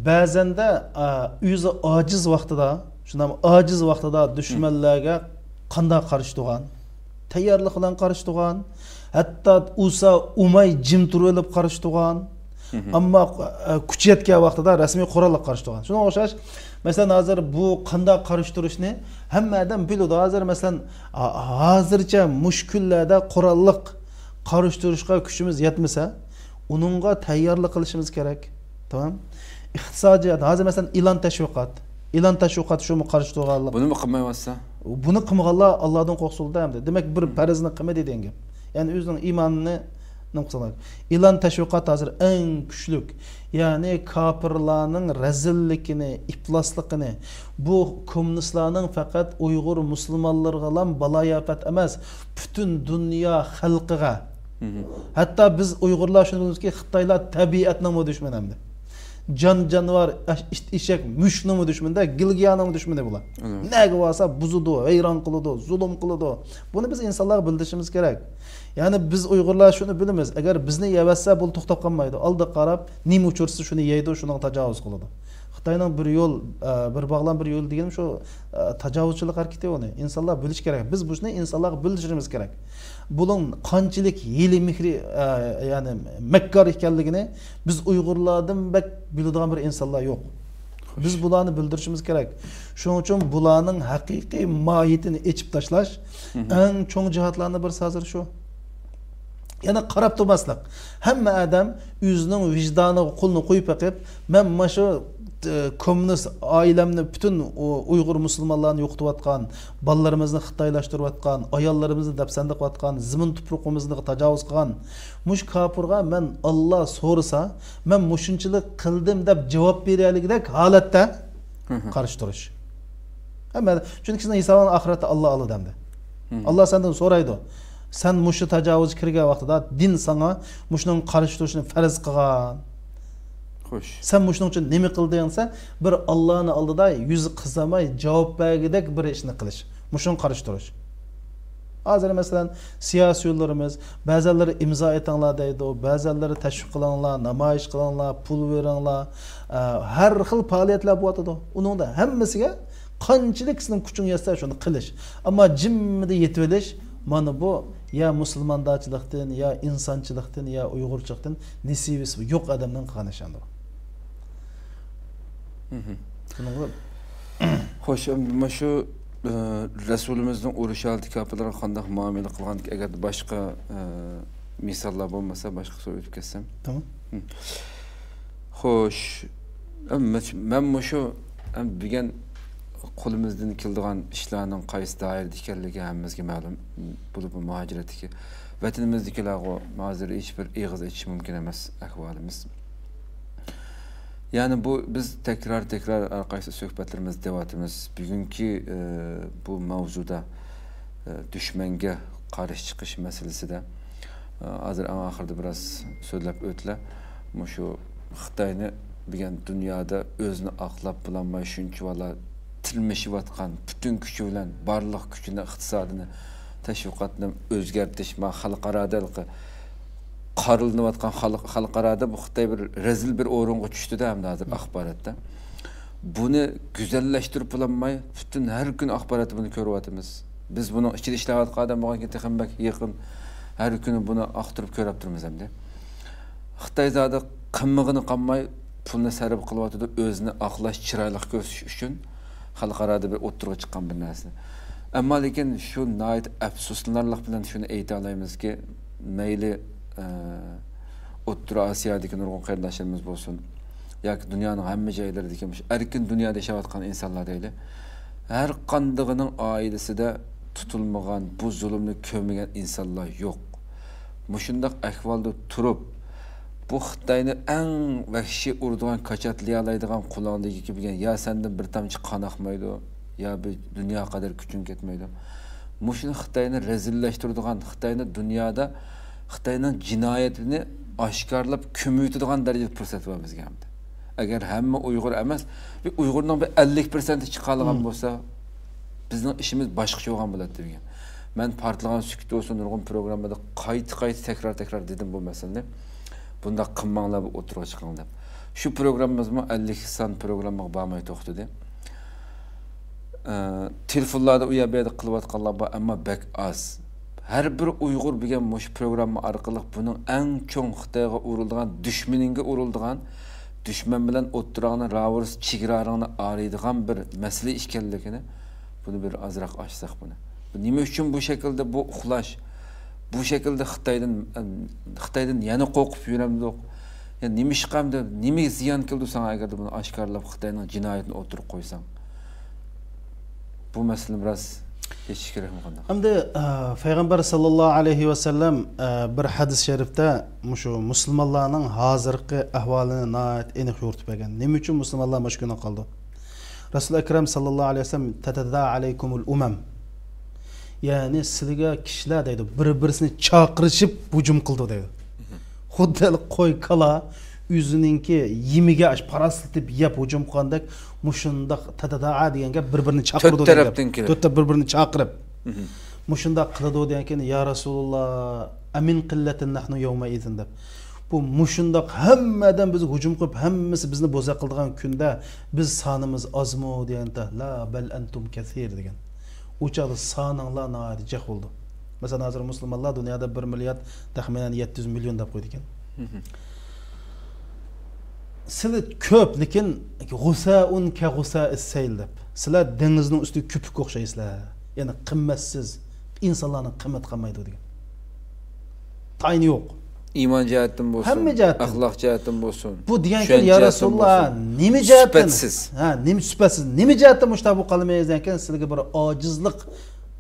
بەزەندە، ئە، ئۆزى ئاجىز ۋاقتىدا، شۇنداقمۇ ئاجىز ۋاقتىدا دۈشمەنلەرگە قانداق قارشى تۇرغان؟ تەييارلىق بىلەن قارشى تۇرغان. ھەتتا ئۇرسا ئۇرماي جىم تۇرۇۋېلىپ قارشى تۇرغان. ئەمما، ئە، كۈچى يەتكەن ۋاقتىدا رەسمىي قوراللىق قارشى تۇرغان. شۇنىڭغا ئوخشاش، مەسىلەن، ھازىر بۇ قانداق قارشى تۇرۇشنى ھەممە ئادەم بىلىدۇ. ھازىر، مەسىلەن، ھا-، ھازىرچە مۇشۇ كۈنلەردە قوراللىق قارشى تۇرۇشقا كۈچىمىز يەتمىسە، ئۇنىڭغا تەييارلىق قىلىشىمىز كېرەك. تامام. ئىقتىسادىي جەھەت، ھازىر مەسىلەن، ئېلان تەشۋىقات. ئېلان تەشۋىقات شۇمۇ قارشى تۇرغانلىق. بۇنىمۇ قىلمايۋاتسا؟ بۇنى قىلمىغانلار ئاللادىن قورقسۇن ئەمدى. دېمەك، بىر پەرزنى قىلمىدى دېگەن گەپ. يەنى ئۆزىنىڭ ئىمانىنى نېمە قىلسا. ئېلان تەشۋىقات ھازىر ئەڭ كۈچلۈك. يەنى كاپىرلارنىڭ رەزىللىكىنى، ئىپلاسلىقىنى، بۇ كوممۇنىستلارنىڭ پەقەت ئۇيغۇر مۇسۇلمانلىرىغىلا بالايىئاپەت ئەمەس، پۈتۈن دۇنيا خەلقىگە. ھەتتا بىز ئۇيغۇرلار شۇنى بىلىمىزكى، خىتايلار تەبىئەتنىڭمۇ دۈشمىنى ئەمدى. جان-جانىۋار، ئىت-، ئىشەك، مۈشۈكنىڭمۇ دۈشمىنىدە، گىلگىيانىڭمۇ دۈشمىنى بۇلار. نەگە بارسا بۇزىدۇ، ۋەيران قىلىدۇ، زۇلۇم قىلىدۇ. بۇنى بىز ئىنسانلارغا بىلدۈرۈشىمىز كېرەك. يەنى بىز ئۇيغۇرلار شۇنى بىلىمىز، ئەگەر بىزنى يەۋەتسە بۇ توختاپ قالمايدۇ. ئالدىغا قاراپ نېمە ئۇچرىسا شۇنى يەيدۇ، شۇنىڭغا تاجاۋۇز قىلىدۇ. خىتاينىڭ بىر يول، ئە، بىر باغلام بىر يول دېگىنى شۇ، ئە، تاجاۋۇزچىلىق ھەرىكىتى ئۇنى. ئىنسانلار بىلىشى كېرەك. بىز بۇ ئىشنى ئىنسانلارغا بىلدۈرۈشىمىز كېرەك. بۇنىڭ قانچىلىك ھىيلە مىكرى، ئە، يەنى مەككار ئىكەنلىكىنى بىز ئۇيغۇرلاردىن بەك بىلىدىغان بىر ئىنسانلار يوق. بىز بۇلارنى بىلدۈرۈشىمىز كېرەك. شۇنىڭ ئۈچۈن بۇلارنىڭ ھەقىقىي ماھىيىتىنى ئېچىپ تاشلاش ئەڭ چوڭ جىھادلارنىڭ بىرسى ھازىر شۇ. يەنە قاراپ تۇرماسلىق. ھەممە ئادەم ئۆزىنىڭ ۋىجدانىغا قولىنى قويۇپ بېقىپ، مەن مانا شۇ، ئە، كوممۇنىست ئائىلەمنى، پۈتۈن ئۇ-، ئۇيغۇر مۇسۇلمانلارنى يوقىتىۋاتقان، بالىلىرىمىزنى خىتايلاشتۇرۇۋاتقان، ئاياللىرىمىزنى دەپسەندە قىلىۋاتقان، زېمىن تۇپرىقىمىزنى تاجاۋۇز قىلغان مۇشۇ كاپىرغا مەن، ئاللا سورىسا، مەن مۇشۇنچىلىك قىلدىم دەپ جاۋاب بېرەلىگۈدەك ھالەتتە قارشى تۇرۇش. ھەممە، چۈنكى سېنىڭ ھېسابىڭنى ئاخىرەتتە ئاللا ئالىدۇ ئەمدى. ئاللا سەندىن سورايدۇ. سەن مۇشۇ تاجاۋۇزغا كىرگەن ۋاقتىدا دىن ساڭا مۇشۇنىڭغا قارشى تۇرۇشنى پەرز قىلغان. خوش. سەن مۇشۇنىڭ ئۈچۈن نېمە قىلدىڭ دېسە، بىر ئاللانى ئالدىدا يۈزى قىزارماي جاۋاب بەرگۈدەك بىر ئىشنى قىلىش. مۇشۇنىڭغا قارشى تۇرۇش. ھازىر مەسىلەن، سىياسىيونلىرىمىز، بەزەنلىرى ئىمزا ئېتىڭلار دەيدۇ، بەزەنلىرى تەشۋىق قىلىڭلار، نامايىش قىلىڭلار، پۇل بېرىڭلار، ئە، ھەر خىل پائالىيەتلەر بولۇۋاتىدۇ. ئۇنىڭدا ھەممىسىگە قانچىلىك سېنىڭ كۈچۈڭ يەتسە، شۇنى قىلىش. ئەمما جىممىدە يېتىۋېلىش، مانا بۇ يا مۇسۇلماندارچىلىقتىن، يا ئىنسانچىلىقتىن، يا ئۇيغۇرچىلىقتىن نېسىۋىسى يوق ئادەمنىڭ قىلغان ئىشىدۇر. بۇنىڭغا خوش، ئەمدى مانا شۇ، ئە، رەسۇلىمىزنىڭ ئۇرۇش ھالىتى كاپىرلارغا قانداق مۇئامىلە قىلغاندىكى، ئەگەر باشقا، ئە، مىساللار بولمىسا، باشقا سوئال ئۆتۈپ كەتسەم. تامام. خوش، ئەم، مەن، مەن مۇشۇ، ئەم، دېگەن قولىمىزدىن كېلىدىغان ئىشلارنىڭ قايسى دائىرىدە ئىكەنلىكى ھەممىمىزگە مەلۇم. بولۇپمۇ مۇھاجىرەتتىكى ۋەتىنىمىزدىكىلەرغۇ ھازىر ھېچبىر ئېغىز ئېچىش مۇمكىن ئەمەس ئەھۋالىمىز. يەنى بۇ بىز تەكرار-تەكرار ھەر قايسى سۆھبەتلىرىمىزدە دەۋاتىمىز. بۈگۈنكى، ئى، بۇ ماۋزۇدا، ئى، دۈشمەنگە قارشى چىقىش مەسىلىسىدە، ئى، ھازىر ئەڭ ئاخىرىدا بىراز سۆزلەپ ئۆتتىلە. مۇشۇ خىتاينى بۈگۈن دۇنيادا ئۆزىنى ئاقلاپ بولالماي شۇنچىۋالا تىرمىشىۋاتقان، پۈتۈن كۈچى بىلەن بارلىق كۈچىنى، ئىقتىسادىنى، تەشۋىقاتنى ئۆزگەرتىش، ما خەلقئارادا ھېلىقى قارىلىنىۋاتقان خەلق-، خەلقئارادا بۇ خىتاي بىر رەزىل بىر ئورۇنغا چۈشتى-دە، ئەمدى ھازىر ئاخباراتتا. بۇنى گۈزەللەشتۈرۈپ بولالماي، پۈتۈن ھەر كۈنى ئاخباراتتا بۇنى كۆرۈۋاتىمىز. بىز بۇنىڭ ئىچىدە ئىشلەۋاتقان ئادەم بولغاندىكىن تېخىمۇ بەك يېقىن، ھەر كۈنى بۇنى ئاختۇرۇپ كۆرۈپ تۇرىمىز ئەمدى. خىتاي زادى قىلمىغىنى قالماي، پۇلنى سەرپ قىلىۋاتىدۇ، ئۆزىنى ئاقلاش، چىرايلىق كۆرسىتىش ئۈچۈن خەلقئارادا بىر ئوتتۇرىغا چىققان بىر نەرسە. ئەمما لېكىن شۇ ناھايىتى ئەپسۇسلىنارلىق بىلەن شۇنى ئېيتالايمىزكى، مەيلى، ئە، ئوتتۇرا ئاسىيادىكى نۇرغۇن قېرىنداشلىرىمىز بولسۇن، ياكى دۇنيانىڭ ھەممە جايلىرىدىكى مۇشۇ ئەركىن دۇنيادا ياشاۋاتقان ئىنسانلار دەيلى، ھەر قاندىقىنىڭ ئائىلىسىدە تۇتۇلمىغان، بۇ زۇلۇمنى كۆرمىگەن ئىنسانلار يوق. مۇشۇنداق ئەھۋالدا تۇرۇپ، بۇ خىتاينى ئەڭ ۋەھشىي ئۇرىدىغان، كاچاتلىيالايدىغان قۇلاڭدىكى كىم بىلگەن، يا سەندىن بىر تامچە قان ئاقمايدۇ، يا بىر دۇنيا قەدەر كۈچۈڭ كەتمەيدۇ. مۇشۇنى خىتاينى رەزىللەشتۈرىدىغان، خىتاينى دۇنيادا خىتاينىڭ جىنايىتىنى ئاشكارىلاپ كۆمۈۋېتىدىغان دەرىجىدە پۇرسەت بار بىزگە ئەمدى. ئەگەر ھەممە ئۇيغۇر ئەمەس، بىر ئۇيغۇرنىڭ بىر ئەللىك پىرسەنتى چىقالىغان بولسا، بىزنىڭ ئىشىمىز باشقىچە بولغان بولاتتى دېگەن. مەن پارتلىغان سۈكۈت بولسۇن، نۇرغۇن پروگراممىدا قايتا-قايتا تەكرار-تەكرار دېدىم بۇ مەسىلىنى. بۇنداق قىلماڭلار، بۇ ئوتتۇرىغا چىقىڭ دەپ. شۇ پروگراممىمىزمۇ ئەللىك سان پروگراممىغا بارماي توختىدى. ئە، تېلېفونلاردا ئۇ يەر بۇ يەردە قىلىۋاتقانلار بار، ئەمما بەك ئاز. ھەر بىر ئۇيغۇر بۈگۈن مۇشۇ پروگرامما ئارقىلىق بۇنىڭ ئەڭ چوڭ خىتايغا ئۇرۇلىدىغان، دۈشمىنىڭگە ئۇرۇلىدىغان، دۈشمەن بىلەن ئوتتۇراڭنى راۋۇرۇس، چېگرالىرىڭنى ئايرىيدىغان بىر مەسىلە ئىكەنلىكىنى، بۇنى بىر ئازراق ئاچساق بۇنى. بۇ نېمە ئۈچۈن بۇ شەكىلدە بۇ ئۇخلاش؟ بۇ شەكىلدە خىتايدىن، خىتايدىن يەنە قورقۇپ يۈرەمدۇق؟ يا نېمىشقا ئەمدى، نېمە زىيان كېلىدۇ ساڭا، ئەگەردە بۇنى ئاشكارىلاپ خىتاينىڭ جىنايىتىنى ئوتتۇرىغا قويساڭ؟ بۇ مەسىلىنى بىراز ئېچىش كېرەكمۇ قانداق؟ ئەمدى، ئە، پەيغەمبەر ساللاللاھۇ ئەلەيھى ۋەسەللەم، ئە، بىر ھەدىس شەرىپتە مۇشۇ مۇسۇلمانلارنىڭ ھازىرقى ئەھۋالىنى ناھايىتى ئېنىق يورۇتۇپ بەرگەن. نېمە ئۈچۈن مۇسۇلمانلار مۇشۇ كۈنگە قالدى؟ رەسۇل ئەكرەم ساللاللاھۇ ئەلەيھى ۋەسەللەم، تەتەدائەلەيكۇمۇل ئۇمەم. يەنى سىلىگە كىشىلەر دەيدۇ، بىر-بىرسىنى چاقىرىشىپ ھۇجۇم قىلىدۇ دەيدۇ. خۇددى قوي، كالا ئۆزىنىڭكى يېمىگە ئاش پاراسلىتىپ يەپ ھۇجۇم قىلغاندەك، مۇشۇنداق تەتەدائە دېگەن گەپ بىر-بىرىنى چاقىرىدۇ دېگەن گەپ. تۆت تەرەپتىن كېلىپ. تۆت تەرەپ بىر-بىرىنى چاقىرىپ. مۇشۇنداق قىلىدۇ دېگەن كېيىن، يا رەسۇلۇللا، ئەمىن قىللەتىن نەھنۇ يەۋمەئىزىن دەپ. بۇ مۇشۇنداق ھەممە ئادەم بىزگە ھۇجۇم قىلىپ، ھەممىسى بىزنى بوزەك قىلىدىغان كۈندە بىز سانىمىز ئازمۇ دېگەندە، لا بەل ئەنتۇم كەسىر دېگەن. ئۇ چاغدا سانىڭلار ناھايىتى جىق بولىدۇ. مەسىلەن، ھازىر مۇسۇلمانلار دۇنيادا بىر مىليارد تەخمىنەن يەتتە يۈز مىليون دەپ قويىدىكەن. سىلى كۆپ، لېكىن غۇسائۇن كەغۇسائىس سەيل دەپ. سىلەر دېڭىزنىڭ ئۈستىدىكى كۆپۈككە ئوخشايسىلەر. يەنى قىممەتسىز، ئىنسانلارنىڭ قىممىتى قالمايدۇ دېگەن. تايىنى يوق. ئىمان جەھەتتىن بولسۇن، ھەممە جەھەتتىن. ئەخلاق جەھەتتىن بولسۇن، بۇ دېگەنكەن، چۈشەنچە يا جەھەتتىن رەسۇلۇللا، بولسۇن. نېمە جەھەتتىن؟ سۈپەتسىز. ھە، نېمە سۈپەتسىز؟ نېمە جەھەتتىن مۇشۇنداق بولۇپ قالىمىز دېگەنكەن، سىلىگە بىر ئاجىزلىق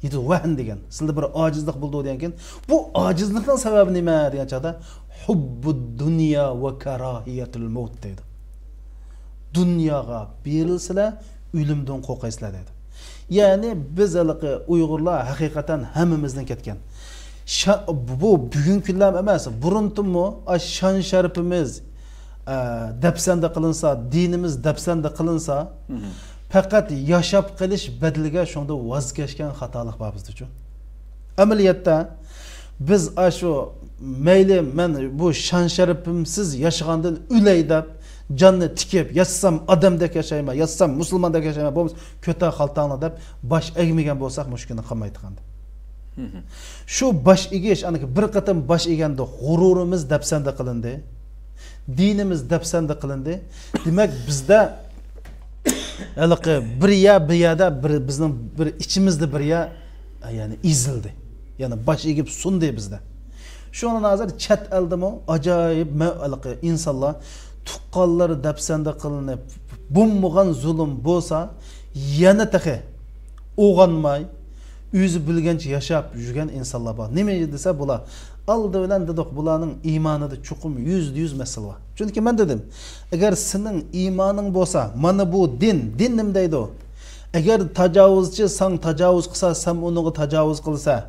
يېتىدۇ، ۋەھن دېگەن. سىلىدە بىر ئاجىزلىق بولىدۇ دېگەنكەن، بۇ ئاجىزلىقنىڭ سەۋەبى نېمە دېگەن چاغدا، ھۇببۇد دۇنيا ۋە كاراھىيەتۇل مەۋت دەيدۇ. دۇنياغا بېرىلسىلە، ئۆلۈمدىن قورقايسىلەر دەيدۇ. يەنى بىز ھېلىقى ئۇيغۇرلار ھەقىقەتەن ھەممىمىزدىن كەتكەن. شا-، بۇ بۈگۈنكى كۈنلەرمۇ ئەمەس، بۇرۇنتىنمۇ ئاش شان شەرىپىمىز، ئە، دەپسەندە قىلىنسا، دىنىمىز دەپسەندە قىلىنسا، پەقەت ياشاپ قېلىش بەدىلىگە شۇڭدا ۋاز كەچكەن خاتالىق بار بىزدىچۇ. ئەمەلىيەتتە بىز ئاشۇ مەيلى مەن بۇ شان شەرىپىمسىز ياشىغاندىن ئۆلەي دەپ، جاننى تىكىپ، ياشىسام ئادەمدەك ياشايمەن، ياشىسام مۇسۇلماندەك ياشايمەن، بولمىسا كۆتەر خالتاڭنى دەپ باش ئەگمىگەن بولساق، مۇشۇ كۈنى قالمايتتۇق ئەمدى. شۇ باش ئېگىش، ئانىكى بىر قېتىم باش ئېگەندە غۇرۇرىمىز دەپسەندە قىلىندى. دىنىمىز دەپسەندە قىلىندى. دېمەك، بىزدە ھېلىقى بىر يەر، بىر يەردە بىر، بىزنىڭ بىر ئىچىمىزدە بىر يەر، يەنى ئېزىلدى. يەنى باش ئېگىپ سۇندى بىزدە. شۇڭا ھازىر چەت ئەلدىمۇ ئاجايىپ مە-، ھېلىقى ئىنسانلار تۇغقانلىرى دەپسەندە قىلىنىپ، بولمىغان زۇلۇم بولسا، يەنە تېخى ئويغانماي، ئۆزى بىلگەنچە ياشاپ يۈرگەن ئىنسانلار بار. نېمە دېسە، بۇلار ئالدى بىلەن دېدۇق، بۇلارنىڭ ئىمانىدا چوقۇم يۈزدە يۈز مەسىلە بار. چۈنكى مەن دېدىم، ئەگەر سېنىڭ ئىمانىڭ بولسا، مانا بۇ دىن، دىن نېمە دەيدۇ؟ ئەگەر تاجاۋۇزچى ساڭا تاجاۋۇز قىلسا، سەن ئۇنىڭغا تاجاۋۇز قىلىسەن.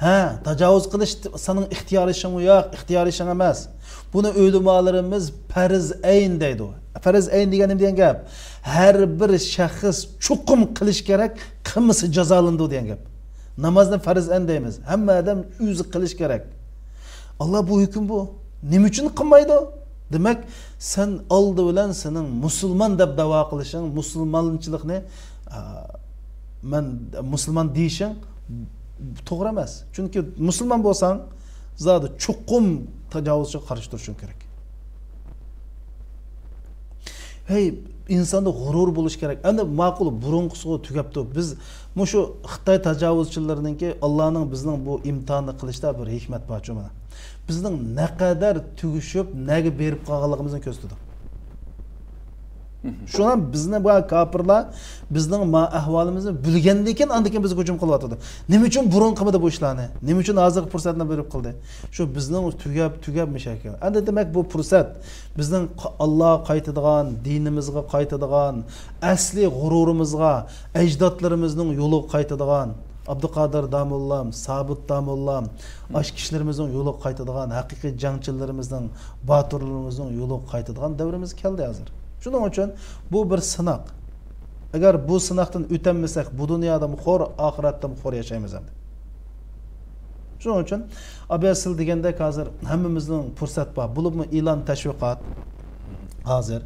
ھە، تاجاۋۇز قىلىش سېنىڭ ئىختىيارىشىڭمۇ يوق، ئىختىيارىشىڭ ئەمەس. بۇنى ئۆلىمالىرىمىز پەرز ئەين دەيدۇ. پەرز ئەين دېگەن نېمە دېگەن گەپ؟ ھەر بىر شەخس چوقۇم قىلىش كېرەك، قىلمىسا جازالىنىدۇ دېگەن گەپ. نامازنى پەرز ئەين دەيمىز. ھەممە ئادەم ئۆزى قىلىش كېرەك. ئاللا بۇ ھۆكۈم بۇ. نېمە ئۈچۈن قىلمايدۇ؟ دېمەك، سەن ئالدى بىلەن سېنىڭ مۇسۇلمان دەپ داۋا قىلىشىڭ، مۇسۇلمانچىلىقنى، ئا، مەن مۇسۇلمان دېيىشىڭ توغرا ئەمەس. چۈنكى مۇسۇلمان بولساڭ، زادى چوقۇم تاجاۋۇزچىغا قارشى تۇرۇشۇڭ كېرەك. ھەي، ئىنساندا غۇرۇر بولۇش كېرەك. ئەمدى ماقۇل، بۇرۇنقىسىغۇ تۈگەپتۇ. بىز مۇشۇ خىتاي تاجاۋۇزچىلىرىنىڭكى، ئاللانىڭ بىزنىڭ بۇ ئىمتىھاننى قىلىشتا بىر ھېكمەت بارچۇ مانا. بىزنىڭ نەقەدەر تۈگىشىپ، نەگە بېرىپ قالغانلىقىمىزنى كۆرسىتىدۇ. شۇڭا بىزنى بۇ كاپىرلار بىزنىڭ ما ئەھۋالىمىزنى بىلگەندىن كېيىن، ئاندىن كېيىن بىزگە ھۇجۇم قىلىۋاتىدۇ. نېمە ئۈچۈن بۇرۇن قىلمىدى بۇ ئىشلارنى؟ نېمە ئۈچۈن ھازىرقى پۇرسەتنى بېرىپ قىلدى؟ شۇ بىزنىڭ تۈگەپ، تۈگەپ مىشەكە. ئەمدى دېمەك، بۇ پۇرسەت بىزنىڭ ق-، ئاللاغا قايتىدىغان، دىنىمىزغا قايتىدىغان، ئەسلى غۇرۇرىمىزغا، ئەجدادلىرىمىزنىڭ يولىغا قايتىدىغان، ئابدۇقادىر داموللام، سابىت داموللام، ئاشۇ كىشىلىرىمىزنىڭ يولىغا قايتىدىغان، ھەقىقىي جەڭچىلىرىمىزنىڭ، باتۇرلىرىمىزنىڭ يولىغا قايتىدىغان دەۋرىمىز كەلدى ھازىر. شۇنىڭ ئۈچۈن بۇ بىر سىناق. ئەگەر بۇ سىناقتىن ئۆتەلمىسەك، بۇ دۇنيادىمۇ خور، ئاخىرەتتىمۇ خور ياشايمىز ئەمدى. شۇنىڭ ئۈچۈن ئابىيا سىل دېگەندەك ھازىر ھەممىمىزنىڭ پۇرسەت بار. بولۇپمۇ ئېلان تەشۋىقات ھازىر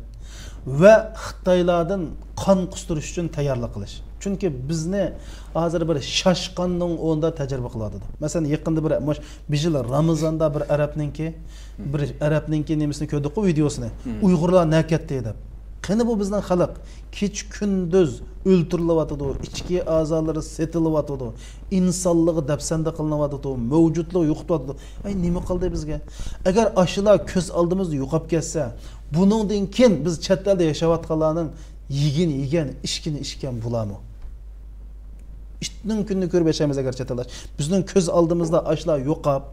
ۋە خىتايلاردىن قان قۇستۇرۇش ئۈچۈن تەييارلىق قىلىش. چۈنكى بىزنى ھازىر بىر شاشقاننىڭ ئورنىدا تەجرىبە قىلىۋاتىدۇ. مەسىلەن، يېقىندا بىر، مۇش-، بىر يىل رامىزاندا بىر ئەرەبنىڭكى، بىر ئەرەبنىڭكى نېمىسىنى كۆردۇققۇ، ۋىدېيوسىنى. ئۇيغۇرلار نەگە كەتتى دەپ. قېنى بۇ بىزنىڭ خەلق؟ كېچە كۈندۈز ئۆلتۈرۈلۈۋاتىدۇ، ئىچكى ئەزالىرى سېتىلىۋاتىدۇ، ئىنسانلىقى دەپسەندە قىلىنىۋاتىدۇ، مەۋجۇتلۇقى يوقىتىۋاتىدۇ. ئەي، نېمە قىلدى بىزگە؟ ئەگەر ئاشۇلار كۆز ئالدىمىزدا يوقاپ كەتسە، بۇنىڭدىن كېيىن بىز چەت ئەلدە ياشاۋاتقانلارنىڭ يېگىنى يېگەن، ئىچكىنى ئىچكەن بولارمۇ؟ ئىتنىڭ كۈنىنى كۆرۈپ ياشايمىز ئەگەر چەت ئەلدە. بىزنىڭ كۆز ئالدىمىزدا ئاشۇلار يوقاپ،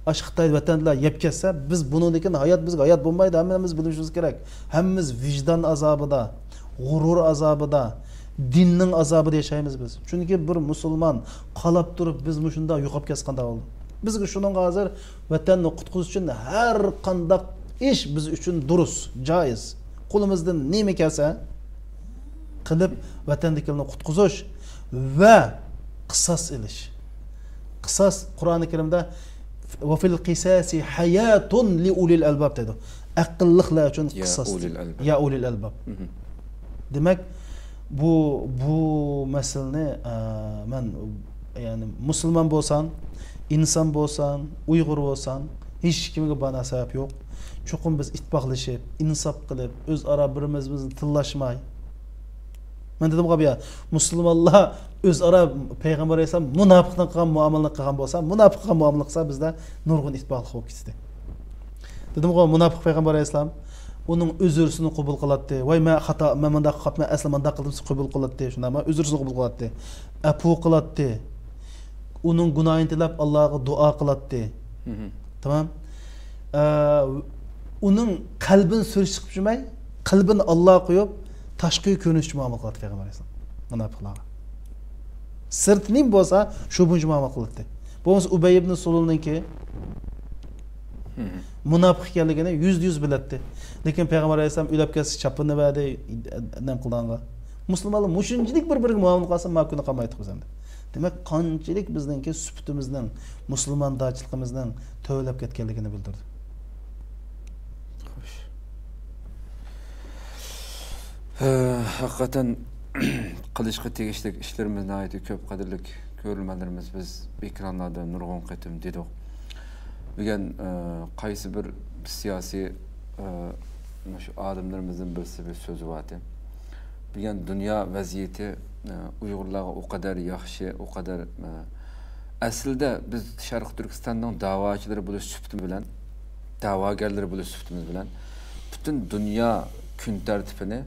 ئاشۇ خىتاي ۋەتەندىلەر يەپ كەتسە، بىز بۇنىڭدىن كېيىن ھايات بىزگە ھايات بولمايدۇ، ھەممىمىز بىلىشىمىز كېرەك. ھەممىمىز ۋىجدان ئازابىدا، غۇرۇر ئازابىدا، دىننىڭ ئازابىدا ياشايمىز بىز. چۈنكى بىر مۇسۇلمان قالاپ تۇرۇپ بىز مۇشۇنداق يوقاپ كەتسە قانداق بولىدۇ؟ بىزگە شۇنىڭغا ھازىر ۋەتەننى قۇتقۇزۇش ئۈچۈن ھەر قانداق ئىش بىز ئۈچۈن دۇرۇس، جائىز. قولىمىزدىن نېمە كەلسە قىلىپ، ۋەتەندىكىلەرنى قۇتقۇزۇش ۋە قىساس ئېلىش. قىساس قۇرئانى كەرىمدە «ۋە فىل قىساسى ھاياتۇن لى ئۇلىل ئەلباب» دەيدۇ. ئەقىللىقلار ئۈچۈن يا قىساس. ئۇلىل ئەلباب. يا ئۇلىل ئەلباب. مھم. دېمەك، بۇ، بۇ مەسىلىنى، ئە، مەن، يەنى مۇسۇلمان بولساڭ، ئىنسان بولساڭ، ئۇيغۇر بولساڭ، ھېچ كىمگە بانا سەۋەب يوق. چوقۇم بىز ئىتتىپاقلىشىپ، ئىنساپ قىلىپ، ئۆزئارا بىرىمىز بىرىمىزنى تىللاشماي. مەن دېدىمغۇ بۇيا، مۇسۇلمانلار ئۆزئارا پەيغەمبەر ئەلەيھىسسالام مۇناپىقنىڭ قىلغان مۇئامىلىنى قىلغان بولسا، مۇناپىق قىلغان مۇئامىلە قىلسا، بىزدە نۇرغۇن ئىتتىپاقلىق بولۇپ كېتىدۇ. دېدىمغۇ، مۇناپىق پەيغەمبەر ئەلەيھىسسالام ئۇنىڭ ئۆزرىسىنى قوبۇل قىلاتتى. ۋاي، مەن خاتا، مەن مۇنداق قىلىپ قاپمەن، ئەسلى مۇنداق قىلدىم، سىز قوبۇل قىلاتتى. شۇنداقمۇ؟ ئۆزرىسىنى قوبۇل قىلاتتى. ئەپۇ قىلاتتى. ئۇنىڭ گۇناھىنى تىلەپ، ئاللاغا دۇئا قىلاتتى. مھم. تامام. ئە، ئۇنىڭ قەلبىنى سۈرۈشتە قىلىپ يۈرمەي، قەلبىنى ئاللاغا قويۇپ، تاشقى كۆرۈنۈشچە مۇئامىلە قىلاتتى پەيغەمبەر ئەلەيھىسسالام مۇناپىقلارغا. سىرتى نېمە بولسا، شۇ بويىچە مۇئامىلە قىلاتتى. بولمىسا ئۇبەي ئىبنى سۇلۇلنىڭكى مھم. مۇناپىق ئىكەنلىكىنى يۈزدە يۈز بىلەتتى. لېكىن پەيغەمبەر ئەلەيھىسسالام ئۆلۈپ كەتسە چاپىنىنى بەردى، نېمە قىلغانغا. مۇسۇلمانلار مۇشۇنچىلىك بىر-بىرىگە مۇئامىلە قىلسا، ما كۈنى قالمايتتۇق بىز ئەمدى. دېمەك، قانچىلىك بىزنىڭكى سۈپىتىمىزنىڭ، مۇسۇلماندارچىلىقىمىزنىڭ تۆۋەنلەپ كەتكەنلىكىنى بىلدۈردى. خوش. ھە، ھەقىقەتەن قىلىشقا تېگىشلىك ئىشلىرىمىز ناھايىتى كۆپ، قەدىرلىك كۆرۈرمەنلىرىمىز، بىز ئېكرانلاردا نۇرغۇن قېتىم دېدۇق. بۈگۈن، ئە، قايسى بىر سىياسىي، ئە، مۇشۇ ئالىملىرىمىزدىن بىرسى بىر سۆزى بارتى. بۈگۈن دۇنيا ۋەزىيىتى، ئە، ئۇيغۇرلارغا ئۇ قەدەر ياخشى، ئۇ قەدەر، ئە، ئەسلىدە بىز شەرقىي تۈركىستاننىڭ داۋاچىلىرى بولۇش سۈپىتىمىز بىلەن، داۋاگەرلىرى بولۇش سۈپىتىمىز بىلەن پۈتۈن دۇنيا كۈن تەرتىپىنى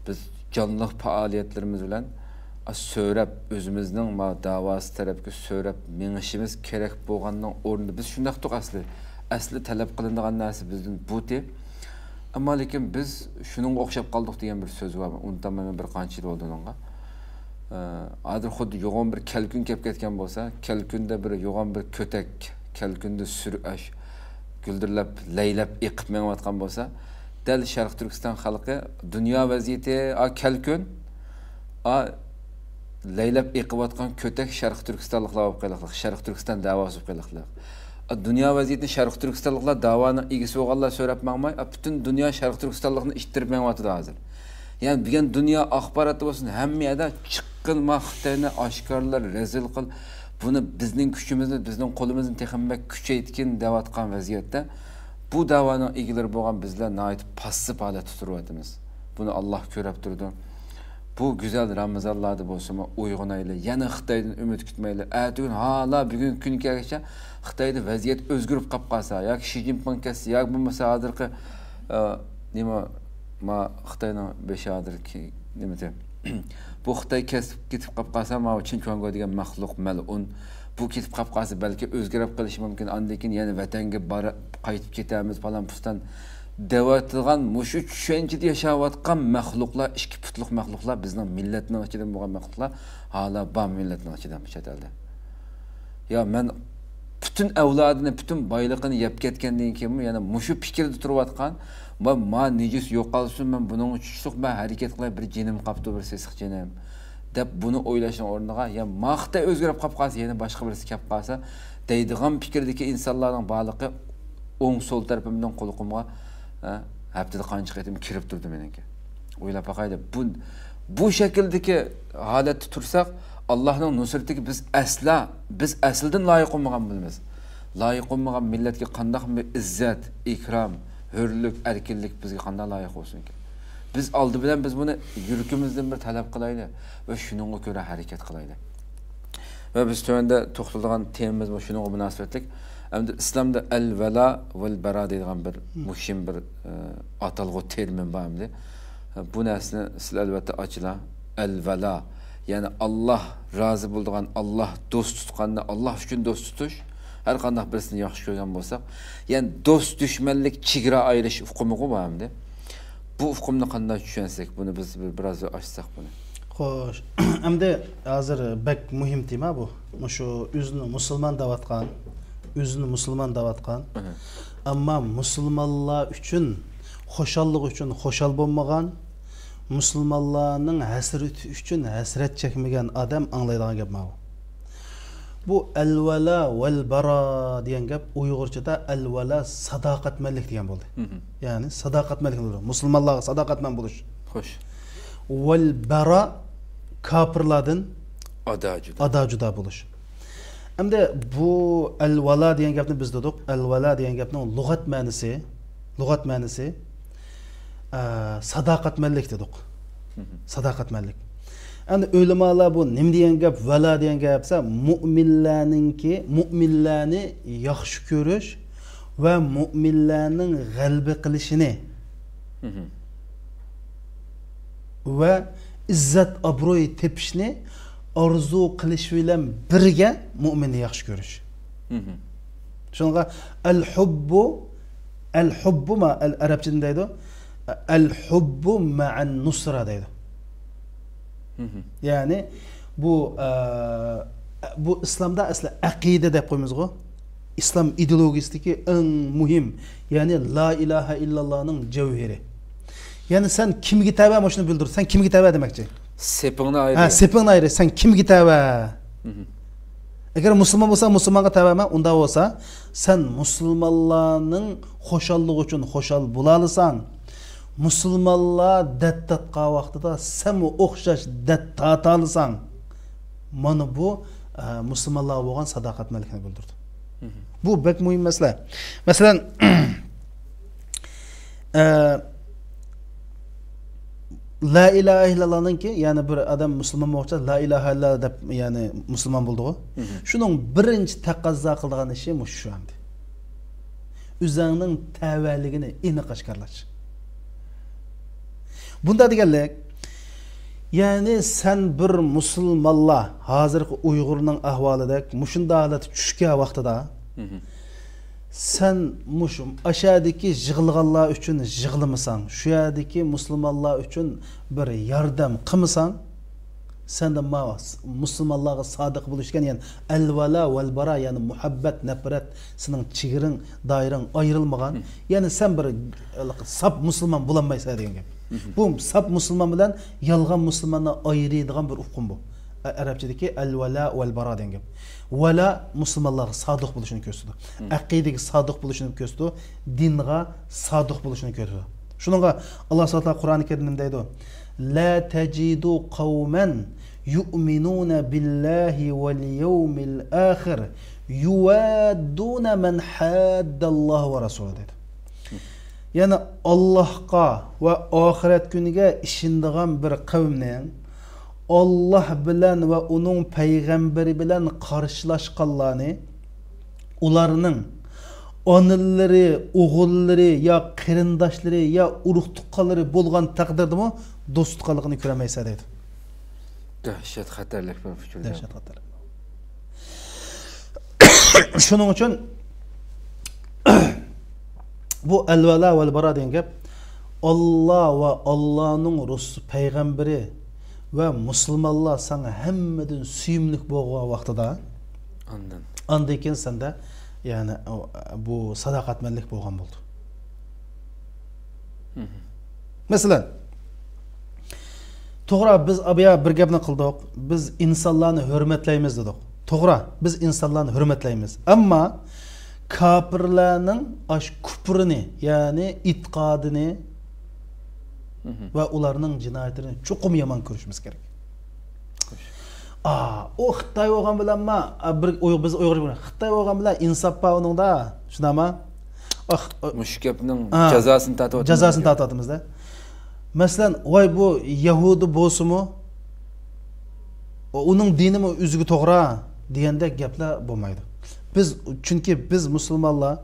بىز جانلىق پائالىيەتلىرىمىز بىلەن سۆرەپ، ئۆزىمىزنىڭ ما داۋاسى تەرەپكە سۆرەپ مېڭىشىمىز كېرەك بولغاننىڭ ئورنىدا، بىز شۇنداقتۇق ئەسلى. ئەسلى تەلەپ قىلىنىدىغان نەرسە بىزدىن بۇتى. ئەمما لېكىن بىز شۇنىڭغا ئوخشاپ قالدۇق دېگەن بىر سۆز بار. ئۇنتۇلمايمەن، بىر قانچە يىل بولدى ئۇنىڭغا. ئە، ھازىر خۇددى يوغان بىر كەلكۈن كەپ كەتكەن بولسا، كەلكۈندە بىر يوغان بىر كۆتەك، كەلكۈندە سۈر ئاش گۈلدۈرلەپ، لەيلەپ ئېقىپ مېڭىۋاتقان بولسا، دەل شەرقىي تۈركىستان خەلقى دۇنيا ۋەزىيىتى، ئا، كەلكۈن، ئا، لەيلەپ ئېقىۋاتقان كۆتەك شەرقىي تۈركىستانلىقلار بولۇپ قېلىقلىق، شەرقىي تۈركىستان دەۋاسى بولۇپ قېلىقلىق. ئا، دۇنيا ۋەزىيىتىنى شەرقىي تۈركىستانلىقلار دەۋانىڭ ئىگىسى بولغانلار سۆرەپ ماڭماي، ئا، پۈتۈن دۇنيا شەرقىي تۈركىستانلىقنى ئىتتىرىپ مېڭىۋاتىدۇ ھازىر. يەنى بۈگۈن دۇنيا ئاخباراتتا بولسۇن، ھەممە يەردە چىققىن، ما خىتاينى ئاشكارىلا رەزىل قىل، بۇنى بىزنىڭ كۈچىمىزنى، بىزنىڭ قولىمىزنى تېخىمۇ بەك كۈچەيتكىن دەۋاتقان ۋەزىيەتتە، بۇ دەۋانىڭ ئىگىلىرى بولغان بىزلەر ناھايىتى پاسسىپ ھالەتتە تۇرۇۋاتىمىز. بۇنى ئاللا كۆرۈپ تۇرىدۇ. بۇ گۈزەل رامىزانلاردا بولسىمۇ ئويغىنايلى، يەنە خىتايدىن ئۈمىد كۈتمەيلى. ئەتىگۈن ھالا بۈگۈنكى كۈنگە كەلگۈچە خىتايدا ۋەزىيەت ئۆزگىرىپ قاپ قالسا، ياكى شى جىنپىڭ كەتسە، ياكى بولمىسا ھازىرقى، ئە، نېمە، ما خىتاينىڭ بېشى ھازىرقى نېمىدە؟ بۇ خىتاي كەس-، كېتىپ قاپ قالسا، ماۋۇ چىن چۈەنگو دېگەن مەخلۇق مەلئۇن، بۇ كېتىپ قاپ قالسا، بەلكى ئۆزگىرىپ قېلىشى مۇمكىن، ئاندىن كېيىن يەنە ۋەتەنگە بار-، قايتىپ كېتەرمىز، پالان پۇستان دەۋاتىدىغان مۇشۇ چۈشەنچىدە ياشاۋاتقان مەخلۇقلار، ئىككى پۇتلۇق مەخلۇقلار، بىزنىڭ مىللەتنىڭ ئىچىدىن بولغان مەخلۇقلار ھالا بار مىللەتنىڭ ئىچىدە، چەت ئەلدە. يا، مەن پۈتۈن ئەۋلادىنى، پۈتۈن بايلىقىنى يەپ كەتكەندىن كېيىنمۇ يەنە مۇشۇ پىكىردە تۇرۇۋاتقان، ما، ما نىجىس يوقالسۇن، مەن بۇنىڭغا چۈشلۈق مەن ھەرىكەت قىلاي، بىر جېنىم قاپتۇ، بىر سېسىق جېنىم، دەپ بۇنى ئويلاشنىڭ ئورنىغا، يا ما خىتاي ئۆزگىرىپ قاپ قالسا، يەنە باشقا بىرسى كەپ قالسا دەيدىغان پىكىردىكى ئىنسانلارنىڭ بارلىقى ئوڭ سول تەرىپىمدىن قۇلىقىمغا، ھە، ھەپتىدە قانچە قېتىم كىرىپ تۇردى مېنىڭكى. ئويلاپ باقايلى، بۇ، بۇ شەكىلدىكى ھالەتتە تۇرساق، ئاللانىڭ نۇسرىتىگە بىز ئەسلا، بىز ئەسلىدىن لايىق بولمىغان بولىمىز. لايىق بولمىغان مىللەتكە قانداق بىر ئىززەت، ئىكرام، ھۆرلۈك، ئەركىنلىك بىزگە قانداق لايىق بولسۇنكى؟ بىز ئالدى بىلەن بىز بۇنى يۈرىكىمىزدىن بىر تەلەپ قىلايلى ۋە شۇنىڭغا كۆرە ھەرىكەت قىلايلى. ۋە بىز تۆۋەندە توختىلىدىغان تېمىمىزمۇ شۇنىڭغا مۇناسىۋەتلىك. ئەمدى ئىسلامدا ئەل ۋەلا ۋەل بەرا دەيدىغان بىر مۇھىم بىر، ئە، ئاتالغۇ، تېرمىن بار ئەمدى. بۇ نەرسىنى سىلەر ئەلۋەتتە ئاچىلا. ئەل ۋەلا، يەنى ئاللا رازى بولىدىغان، ئاللا دوست تۇتقاننى ئاللا ئۈچۈن دوست تۇتۇش. ھەر قانداق بىرسىنى ياخشى كۆرگەن بولساق، يەنى دوست دۈشمەنلىك، چېگرا ئايرىش ئۇقۇمىغۇ بار ئەمدى. بۇ ئۇقۇمنى قانداق چۈشەنسەك، بۇنى بىز بىر، بىراز ئاچساق بۇنى. خوش. ئەمدى ھازىر بەك مۇھىم تېما بۇ. مۇشۇ ئۆزىنى مۇسۇلمان دەۋاتقان، ئۆزىنى مۇسۇلمان دەۋاتقان، ئەمما مۇسۇلمانلار ئۈچۈن، خۇشاللىقى ئۈچۈن خۇشال بولمىغان، مۇسۇلمانلارنىڭ ھەسرىتى ئۈچۈن ھەسرەت چەكمىگەن ئادەم ئاڭلايدىغان گەپ ماۋۇ. بۇ ئەلۋەلا ۋەلبەرا دېگەن گەپ ئۇيغۇرچىدا ئەلۋەلا ساداقەتمەنلىك دېگەن بولدى. يەنى ساداقەتمەنلىك، مۇسۇلمانلارغا ساداقەتمەن بولۇش. خوش. ۋەلبەرا، كاپىرلاردىن ئادا جۇدا. ئادا جۇدا بولۇش. ئەمدى بۇ ئەلۋەلا دېگەن گەپنى بىز دېدۇق. ئەلۋەلا دېگەن گەپنىڭ لۇغەت مەنىسى، لۇغەت مەنىسى، ئە، ساداقەتمەنلىك دېدۇق. ساداقەتمەنلىك. ئەمدى ئۆلىمالار بۇ نېمە دېگەن گەپ، ۋەلا دېگەن گەپ دېسە، مۇئمىنلارنىڭكى، مۇئمىنلارنى ياخشى كۆرۈش ۋە مۇئمىنلارنىڭ غەلىبە قىلىشىنى ۋە ئىززەت ئابروي تېپىشنى ئارزۇ قىلىش بىلەن بىرگە مۇئمىننى ياخشى كۆرۈش. شۇنىڭغا ئەل ھۇببۇ، ئەل ھۇببۇ ما، ئەل، ئەرەبچىدىن دەيدۇ، ئەل ھۇببۇ مەئەن نۇسرا دەيدۇ. يەنى بۇ، ئە، بۇ ئىسلامدا ئەسلى ئەقىدە دەپ قويىمىزغۇ. ئىسلام ئىدېئولوگىيىسىدىكى ئەڭ مۇھىم، يەنى لا ئىلاھە ئىللاللانىڭ جەۋھىرى. يەنى سەن كىمگە تەۋە، مۇشۇنى بىلدۈر. سەن كىمگە تەۋە دېمەكچى؟ سېپىڭنى ئايرى. ھە، سېپىڭنى ئايرى. سەن كىمگە تەۋە؟ ئەگەر مۇسۇلمان بولساڭ، مۇسۇلمانغا تەۋەمەن. ئۇنداق بولسا، سەن مۇسۇلمانلارنىڭ خۇشاللىقى ئۈچۈن خۇشال بولالىساڭ، مۇسۇلمانلار دەرد تارتقان ۋاقتىدا سەنمۇ ئوخشاش دەرد تارتالىساڭ، مانا بۇ، ئە، مۇسۇلمانلارغا بولغان ساداقەتمەنلىكنى بىلدۈرىدۇ. بۇ بەك مۇھىم مەسىلە. مەسىلەن، ئە، لا ئىلاھە ئىللاللانىڭكى، يەنى بىر ئادەم مۇسۇلمان بولغۇچە لا ئىلاھە ئىللاللا دەپ، يەنى مۇسۇلمان بولدىغۇ. شۇنىڭ بىرىنچى تەقەززا قىلىدىغان ئىشى مۇشۇ شۇ ئەمدى. ئۆزەڭنىڭ تەۋەلىكىنى ئېنىق ئاشكارىلاش. بۇنداق دېگەنلىك، يەنى سەن بىر مۇسۇلمانلار، ھازىرقى ئۇيغۇرنىڭ ئەھۋالىدەك مۇشۇنداق ھالەتتە چۈشكەن ۋاقتىدا، سەن مۇشۇ ئاشەدىكى يىغلىغانلار ئۈچۈن يىغلىمىساڭ، شۇ يەردىكى مۇسۇلمانلار ئۈچۈن بىر ياردەم قىلمىساڭ، سەندە ما مۇسۇلمانلارغا سادىق بولۇش دېگەن، يەنى ئەلۋەلا ۋەلبارا، يەنى مۇھەببەت، نەپرەت، سېنىڭ چېگرىڭ، دائىرەڭ ئايرىلمىغان. يەنى سەن بىر ساپ مۇسۇلمان بولالمايسەن دېگەن گەپ. بۇ ساپ مۇسۇلمان بىلەن يالغان مۇسۇلماننى ئايرىيدىغان بىر ئۇقۇم بۇ. ئە-، ئەرەبچىدىكى ئەل ۋەلا ۋەل بارا دېگەن گەپ. ۋەلا مۇسۇلمانلارغا سادىق بولۇشنى كۆرسىتىدۇ. ئەقىدىگە سادىق بولۇشنى كۆرسىتىدۇ. دىنغا سادىق بولۇشنى كۆرسىتىدۇ. شۇنىڭغا ئاللا سۇبھانەھۇ ۋە تائالا قۇرئانى كەرىمدە نېمە دەيدۇ؟ لا تجد قوما يؤمنون بالله واليوم الآخر يوادون من حاد الله ورسوله دەيدۇ. يەنى ئاللاھقا ۋە ئاخىرەت كۈنىگە ئىشىنىدىغان بىر قەۋمنىڭ ئاللاھ بىلەن ۋە ئۇنىڭ پەيغەمبىرى بىلەن قارشىلاشقانلارنى، ئۇلارنىڭ ئانىلىرى، ئوغۇللىرى يا قېرىنداشلىرى يا ئۇرۇق تۇغقانلىرى بولغان تەقدىردىمۇ دوست تۇتقانلىقىنى كۆرەلمەيسەن دەيدۇ. دەھشەت خەتەرلىك بىر ئۇچۇر. دەھشەت خەتەرلىك. شۇنىڭ ئۈچۈن بۇ ئەلۋەلا ۋەلبارا دېگەن گەپ، ئاللا ۋە ئاللانىڭ رۇس-، پەيغەمبىرى ۋە مۇسۇلمانلار ساڭا ھەممىدىن سۆيۈملۈك بولغان ۋاقتىدا، ئاندىن ئاندىن كېيىن سەندە، يەنى، بۇ ساداقەتمەنلىك بولغان بولىدۇ. مەسىلەن، توغرا، بىز ئابىيا بىر گەپنى قىلدۇق. بىز ئىنسانلارنى ھۆرمەتلەيمىز دېدۇق. توغرا، بىز ئىنسانلارنى ھۆرمەتلەيمىز. ئەمما كاپىرلارنىڭ ئاش كۇپرىنى، يەنى ئېتىقادىنى ۋە ئۇلارنىڭ جىنايەتلىرىنى چوقۇم يامان كۆرۈشىمىز كېرەك. ئا، ئۇ خىتاي بولغان بىلەنما، ئا، بىر ئۇيغۇر، بىز ئۇيغۇر، خىتاي بولغان بىلەن ئىنساپ بار ئۇنىڭدا، شۇنداقما؟ ئاھ، ئا، مۇشۇ گەپنىڭ ئا، جازاسىنى تارتىۋاتىمىز جازاسىنى بۇ گەپ. تارتىۋاتىمىز-دە. مەسىلەن، ۋاي، بۇ يەھۇدىي بولسىمۇ، ئۇنىڭ دىنىمۇ ئۆزىگە توغرا دېگەندەك گەپلەر بولمايدۇ. بىز، چۈنكى بىز مۇسۇلمانلار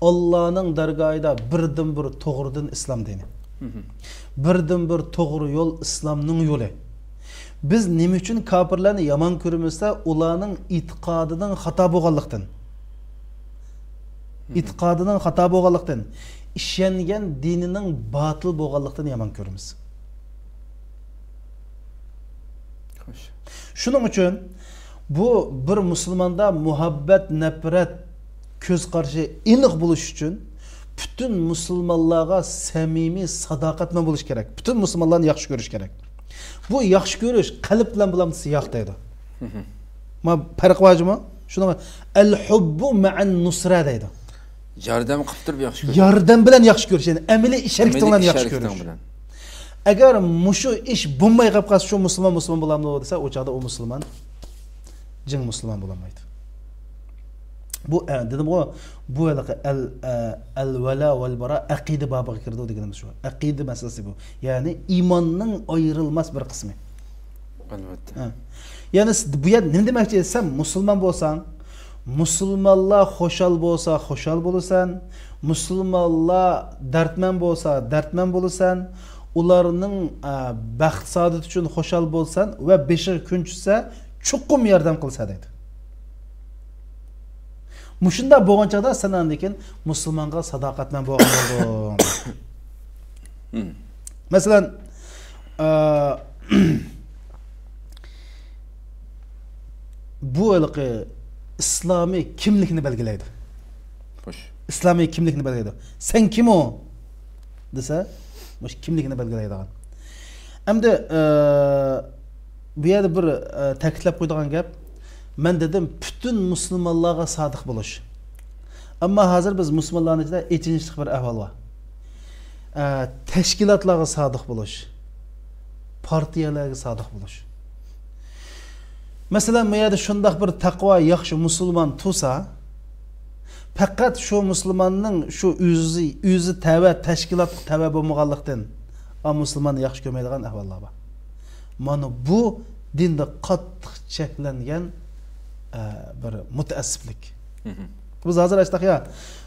ئاللانىڭ دەرگاھىدا بىردىنبىر توغرا دىن ئىسلام دىنى. بىردىنبىر توغرا يول ئىسلامنىڭ يولى. بىز نېمە ئۈچۈن كاپىرلارنى يامان كۆرىمىز دېسە، ئۇلارنىڭ ئېتىقادىنىڭ خاتا بولغانلىقتىن. ئېتىقادىنىڭ خاتا بولغانلىقتىن، ئىشەنگەن دىنىنىڭ باتىل بولغانلىقتىن يامان كۆرىمىز. خوش. شۇنىڭ ئۈچۈن بۇ بىر مۇسۇلماندا مۇھەببەت، نەپرەت، كۆز قارىشى ئېنىق بولۇش ئۈچۈن پۈتۈن مۇسۇلمانلارغا سەمىمىي، ساداقەتمەن بولۇش كېرەك. پۈتۈن مۇسۇلمانلارنى ياخشى كۆرۈش كېرەك. بۇ ياخشى كۆرۈش قەلب بىلەن بولامدۇ دېسە ياق دەيدۇ. ما پەرق بار جۇمۇ؟ شۇنىڭغا ئەل ھۇببۇ مەئەن نۇسرە دەيدۇ. ياردەم قىلىپ تۇرۇپ ياخشى كۆرۈش. ياردەم بىلەن ياخشى كۆرۈش، يەنى ئەمەلىي ئىش ھەرىكىتىڭ بىلەن ياخشى كۆرۈش. ئەگەر مۇشۇ ئىش بولماي قېلىپ قالسا، شۇ مۇسۇلمان مۇسۇلمان بولامدۇ دېسە، ئۇ چاغدا ئۇ مۇسۇلمان جىڭ مۇسۇلمان بولالمايدۇ. بۇ، ئە، دېدىمغۇ، بۇ ھېلىقى ئەل، ئە، ئەل ۋەلا ۋەل بارا ئەقىدە بابىغا كىرىدۇ دېگىنىمىز شۇ. ئەقىدە مەسىلىسى بۇ. يەنى ئىماننىڭ ئايرىلماس بىر قىسمى. ئەلۋەتتە. ھە. يەنى س-، بۇ يەردە نېمە دېمەكچى؟ سەن مۇسۇلمان بولساڭ، مۇسۇلمانلار خۇشال بولسا خۇشال بولىسەن، مۇسۇلمانلار دەردمەن بولسا دەردمەن بولىسەن، ئۇلارنىڭ، ئە، بەخت سائادىتى ئۈچۈن خۇشال بولىسەن ۋە بېشىغا كۈن چۈشسە چوقۇم ياردەم قىلىسەن دەيدۇ. مۇشۇنداق بولغان چاغدا سەن ئاندىن كېيىن مۇسۇلمانغا ساداقەتمەن بولغان بولدۇڭ. مەسىلەن، ئە، بۇ ھېلىقى ئىسلامىي كىملىكنى بەلگىلەيدۇ. خوش. ئىسلامىي كىملىكنى بەلگىلەيدۇ. سەن كىم ئۇ؟ دېسە، مۇشۇ كىملىكنى بەلگىلەيدىغان. ئەمدى، ئە، بۇ يەردە بىر، ئە، تەكىتلەپ قويىدىغان گەپ. مەن دېدىم، پۈتۈن مۇسۇلمانلارغا سادىق بولۇش. ئەمما ھازىر بىز مۇسۇلمانلارنىڭ ئىچىدە ئېچىنىشلىق بىر ئەھۋال بار. ئە، تەشكىلاتلارغا سادىق بولۇش، پارتىيەلەرگە سادىق بولۇش. مەسىلەن، بۇ يەردە شۇنداق بىر تەقۋا، ياخشى مۇسۇلمان تۇرسا، پەقەت شۇ مۇسۇلماننىڭ شۇ ئۆزى، ئۆزى تەۋە، تەشكىلاتقا تەۋە بولمىغانلىقتىن، ئا، مۇسۇلماننى ياخشى كۆرمەيدىغان ئەھۋاللار بار. مانا بۇ دىندا قاتتىق چەكلەنگەن، ئە، بىر مۇتەئەسسىپلىك. بىز ھازىر ئېيتساق يا،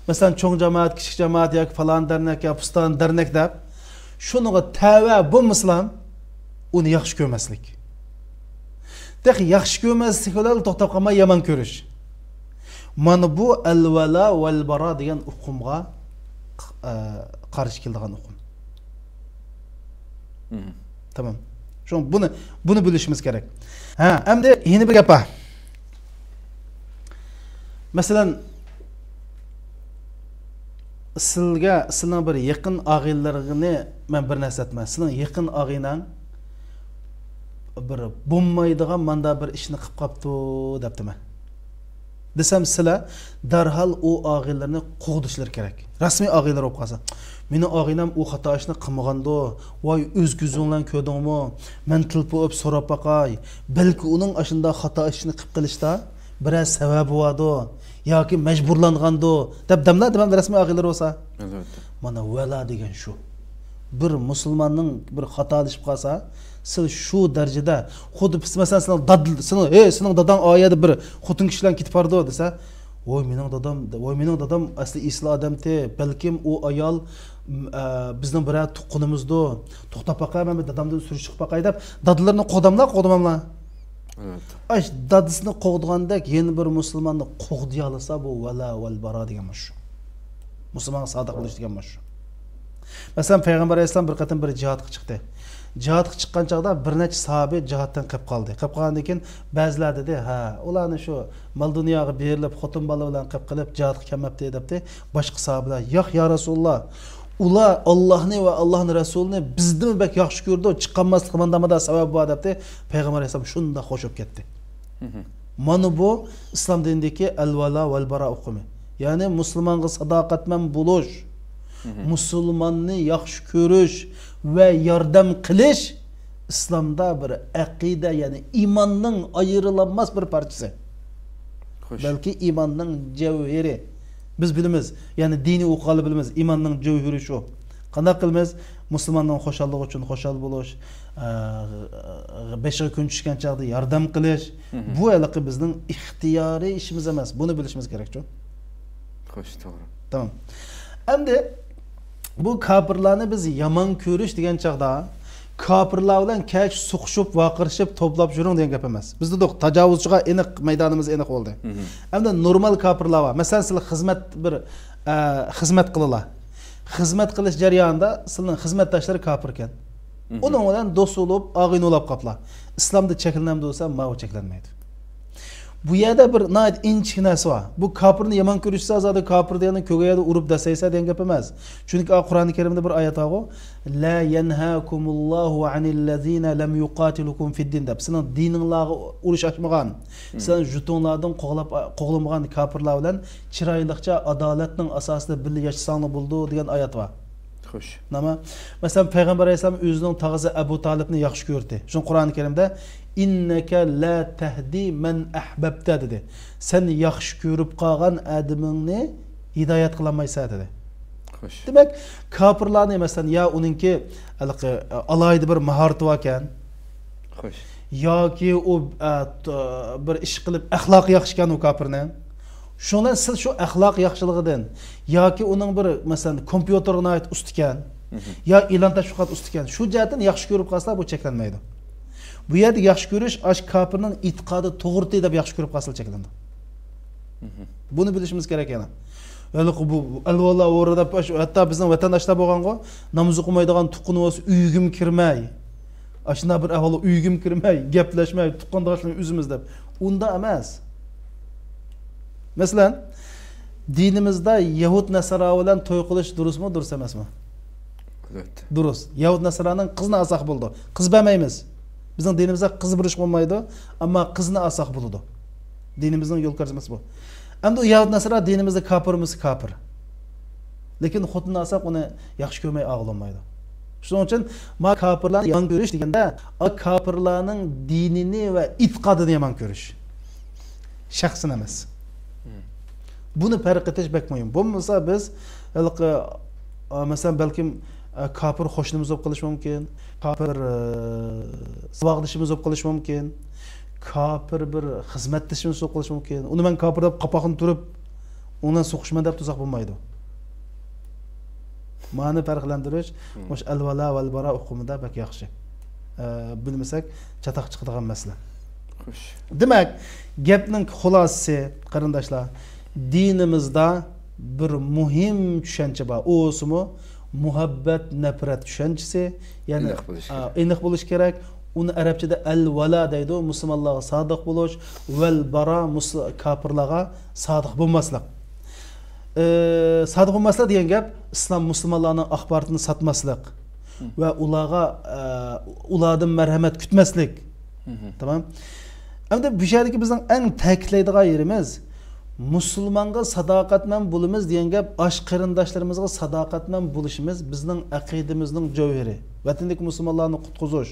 مەسىلەن، چوڭ جامائەت، كىچىك جامائەت ياكى پالان دەرنەك يا پۇستان دەرنەك دەپ، شۇنىڭغا تەۋە بولمىسىلا، ئۇنى ياخشى كۆرمەسلىك. تېخى ياخشى كۆرمەسلىك بىلەن توختاپ قالماي يامان كۆرۈش. مانا بۇ ئەلۋەلا ۋەلبارا دېگەن ئۇقۇمغا، ئە، قارشى كېلىدىغان ئۇقۇم. تامام. شۇڭا بۇنى، بۇنى بىلىشىمىز كېرەك. ھە، ئەمدى يەنە بىر گەپ بار. مەسىلەن، سىلگە، سىلنىڭ بىر يېقىن ئاغىنىلىرىنى مەن بىر نەرسە دەپتىمەن. سىلنىڭ يېقىن ئاغىنەڭ بىر بولمايدىغان ماندا بىر ئىشنى قىلىپ قاپتۇ دەپتىمەن. دېسەم، سىلەر دەرھال ئۇ ئاغىنىلىرىنى قوغدىشلىرى كېرەك. رەسمىي ئاغىنىلىرى بولۇپ قالسا، مېنىڭ ئاغىنەم ئۇ خاتا ئىشنى قىلمىغاندۇ؟ ۋاي، ئۆز كۆزۈڭ بىلەن كۆردۈڭمۇ؟ مەن تېلېفون ئۇرۇپ سوراپ باقاي. بەلكى ئۇنىڭ ئاشۇنداق خاتا ئىشنى قىلىپ قېلىشتا بىرەر سەۋەبى باردۇ ياكى مەجبۇرلانغاندۇ دەپ دەملا دېمەمدۇ رەسمىي ئاغىنىلىرى بولسا. ئەلۋەتتە. مانا ۋەلا دېگەن شۇ. بىر مۇسۇلماننىڭ بىر خاتالىشىپ قالسا، سىز شۇ دەرىجىدە، خۇددى بىز، مەسىلەن، سېنىڭ داد-، سېنىڭ، ھەي، سېنىڭ داداڭ ئايەدە بىر خوتۇن كىشى بىلەن كېتىپ بارىدۇ دېسە، ۋوي، مېنىڭ دادام، ۋوي، مېنىڭ دادام ئەسلى ئېسىل ئادەمتى، بەلكىم ئۇ ئايال، م، ئە، بىزنىڭ بىرەر تۇغقىنىمىزدۇ، توختاپ باقاي، مەن بىر دادامدىن سۈر چىقىپ باقاي دەپ، دادىلىرىنى قوغداملا، قوغدىماملا؟ ئەلۋەتتە. ئاش دادىسىنى قوغدىغاندەك يەنە بىر مۇسۇلماننى قوغدىيالىسا، بۇ ۋەلا ۋەل بارا دېگەن مانا شۇ. مۇسۇلمانغا سادىق بولۇش دېگەن مانا شۇ. مەسىلەن، پەيغەمبەر ئەلەيھىسسالام بىر قېتىم بىر جىھادقا چىقتى. جىھادقا چىققان چاغدا بىر نەچچە ساھابە جىھادتىن قېلىپ قالدى. قېلىپ قالغاندىن كېيىن بەزىلەر دېدى، ھە، ئۇلارنى شۇ مال-دۇنياغا بېرىلىپ، خوتۇن-بالا بىلەن قېلىپ قېلىپ جىھادقا كەلمەپتۇ دەپتۇ. باشقا ساھابىلەر، ياق، يا رەسۇلاللا، ئۇلار ئاللاھنى ۋە ئاللاھنىڭ رەسۇلىنى بىزدىنمۇ بەك ياخشى كۆرىدۇ، چىقالماسلىققا مانداق-مانداق سەۋەب بار دەپتۇ. پەيغەمبەر ئەلەيھىسسالام شۇنداق خوش بولۇپ كەتتى. مانا بۇ ئىسلام دىنىدىكى ئەل-ۋالا ۋەل-بارا ئۇقۇمى. يەنى مۇسۇلمانغا ساداقەتمەن بولۇش، مۇسۇلماننى ياخشى كۆرۈش ۋە ياردەم قىلىش ئىسلامدا بىر ئەقىدە، يەنى ئىماننىڭ ئايرىلالماس بىر پارچىسى. خوش. بەلكى ئىماننىڭ جەۋھىرى. بىز بىلىمىز، يەنى دىنىي ئوقۇغانلار بىلىمىز، ئىماننىڭ جەۋھىرى شۇ. قانداق قىلىمىز؟ مۇسۇلماننىڭ خۇشاللىقى ئۈچۈن خۇشال بولۇش، ئە، بېشىغا كۈن چۈشكەن چاغدا ياردەم قىلىش. بۇ ھېلىقى بىزنىڭ ئىختىيارىي ئىشىمىز ئەمەس. بۇنى بىلىشىمىز كېرەكچۇ؟ خوش، توغرا. تامام. ئەمدى بۇ كاپىرلارنى بىز يامان كۆرۈش دېگەن چاغدا، كاپىرلار بىلەن كەچ سوقۇشۇپ، ۋارقىرىشىپ، توپلاپ يۈرۈڭ دېگەن گەپ ئەمەس. بىز دېدۇق، تاجاۋۇزچىغا ئېنىق، مەيدانىمىز ئېنىق بولدى. ئەمدى نورمال كاپىرلار بار. مەسىلەن، سىلەر خىزمەت بىر، ئە، خىزمەت قىلىلا. خىزمەت قىلىش جەريانىدا سىلەرنىڭ خىزمەتداشلىرى كاپىر ئىكەن. ئۇنىڭ بىلەن دوست بولۇپ، ئاغىنە بولۇپ قاپلا. ئىسلامدا چەكلىنەمدۇ دېسە، ماۋۇ چەكلەنمەيدۇ. بۇ يەردە بىر ناھايىتى ئىنچىكە نەرسە بار. بۇ كاپىرنى يامان كۆرۈشسە، زادى كاپىر دېگەننى كۆرگەن يەردە ئۇرۇپ دەسسەيسە دېگەن گەپ ئەمەس. چۈنكى قۇرئان كەرىمدە بىر ئايەت بارغۇ، لا يەنھاكۇمۇللاھۇ ئەنىللەزىنە لەم يۇقاتىلۇكۇم فىددىن دەپ، سىلەر دىنىڭلارغا ئۇرۇش ئاچمىغان، سىلەر ژۇتۇڭلاردىن قوغلاپ، قوغلىمىغان كاپىرلار بىلەن چىرايلىقچە ئادالەتنىڭ ئاساسىدا بىللە ياشىساڭلار بولىدۇ دېگەن ئايەت بار. خوش. نېمە؟ مەسىلەن، پەيغەمبەر ئەلەيھىسسالام ئۆزىنىڭ تاغىسى ئەبۇ تالىپنى ياخشى كۆردى. شۇڭا قۇرئان كەرىمدە، ئىننەكە لا تەھدى مەن ئەھبەبتە دېدى. سەن ياخشى كۆرۈپ قالغان ئادىمىڭنى ھىدايەت قىلالمايسەن دېدى. خوش. دېمەك، كاپىرلارنى، مەسىلەن، يا ئۇنىڭكى ھېلىقى ئالاھىدە بىر ماھارىتى باركەن، خوش. ياكى ئۇ، ئە، ت-، بىر ئىش قىلىپ ئەخلاقى ياخشىكەن ئۇ كاپىرنىڭ. شۇنىڭ بىلەن سىز شۇ ئەخلاق ياخشىلىقىدىن ياكى ئۇنىڭ بىر، مەسىلەن، كومپيۇتېرغا ناھايىتى ئۇستىكەن، يا ئېلان تەشۋىقات ئۇستىكەن، شۇ جەھەتتىن ياخشى كۆرۈپ قالسىلا، بۇ چەكلەنمەيدۇ. بۇ يەردە ياخشى كۆرۈش ئاشۇ كاپىرنىڭ ئېتىقادى توغرىتى دەپ ياخشى كۆرۈپ قالسىلا چەكلىنىدۇ. بۇنى بىلىشىمىز كېرەك يەنە. ھېلىقى بۇ ئەلۋالا ئورا دەپ، ھەتتا بىزنىڭ ۋەتەنداشلار بولغانغۇ، ناماز ئوقۇمايدىغان تۇغقىنى بولسا ئۆيىگىمۇ كىرمەي، ئاشۇنداق بىر ئەھۋال، ئۆيىگىمۇ كىرمەي، گەپلەشمەي، تۇغقانداشلىرىنى ئۈزىمىز دەپ. ئۇنداق ئەمەس. مەسىلەن، دىنىمىزدا يەھۇد نەسارا بىلەن توي قىلىش دۇرۇسمۇ، دۇرۇس ئەمەسمۇ؟ ئەلۋەتتە. دۇرۇس. يەھۇد نەسارانىڭ قىزىنى ئالساق بولىدۇ. قىز بەرمەيمىز. بىزنىڭ دىنىمىزدا قىز بېرىشكە بولمايدۇ، ئەمما قىزنى ئالساق بولىدۇ. دىنىمىزنىڭ يول كۆرسەتمىسى بۇ. ئەمدى ئۇ يەھۇد نەسارا دىنىمىزدا كاپىرمىسا كاپىر. لېكىن خوتۇننى ئالساق ئۇنى ياخشى كۆرمەي ئالغىلى بولمايدۇ. شۇنىڭ ئۈچۈن ما كاپىرلارنى يامان كۆرۈش دېگەندە، ئا، كاپىرلارنىڭ دىنىنى ۋە ئېتىقادىنى يامان كۆرۈش. شەخسىنى ئەمەس. بۇنى پەرق ئېتىش بەك مۇھىم. بولمىسا بىز ھېلىقى، ئا، مەسىلەن، بەلكىم، ئا، كاپىر قوشنىمىز بولۇپ قېلىشى مۇمكىن، كاپىر، ئا، ساۋاقدىشىمىز بولۇپ قېلىشى مۇمكىن، كاپىر بىر خىزمەتدىشىمىز بولۇپ قېلىشى مۇمكىن. ئۇنى مەن كاپىر دەپ قاپاقنى تۈرۈپ، ئۇنى سوقۇشىمەن دەپ تۇرساق بولمايدۇ. مانى پەرقلەندۈرۈش مۇشۇ ئەلۋالا ۋەلبارا ئۇقۇمىدا بەك ياخشى. ئە، بىلمىسەك چاتاق چىقىدىغان مەسىلە. خوش. دېمەك، گەپنىڭ خۇلاسىسى، قېرىنداشلار، دىنىمىزدا بىر مۇھىم چۈشەنچە بار. ئۇ بولسىمۇ مۇھەببەت، نەپرەت چۈشەنچىسى. يەنى، ئېنىق بولۇش ئا، كېرەك. ئېنىق بولۇش كېرەك. ئۇنى ئەرەبچىدە ئەل ۋالا دەيدۇ. مۇسۇلمانلارغا سادىق بولۇش، ۋەل باراء، مۇس-، كاپىرلارغا سادىق بولماسلىق. ئى، سادىق بولماسلىق دېگەن گەپ ئىسلام مۇسۇلمانلارنىڭ ئاخباراتىنى ساتماسلىق ھم. ۋە ئۇلارغا، ئە، ئۇلاردىن مەرھەمەت كۈتمەسلىك. ھم. تامام. ئەمدى بۇ يەردىكى بىزنىڭ ئەڭ تەكىتلەيدىغان يېرىمىز، مۇسۇلمانغا ساداقەتمەن بولىمىز دېگەن گەپ ئاش قېرىنداشلىرىمىزغا ساداقەتمەن بولۇشىمىز بىزنىڭ ئەقىدىمىزنىڭ جەۋھىرى. ۋەتەندىكى مۇسۇلمانلارنى قۇتقۇزۇش،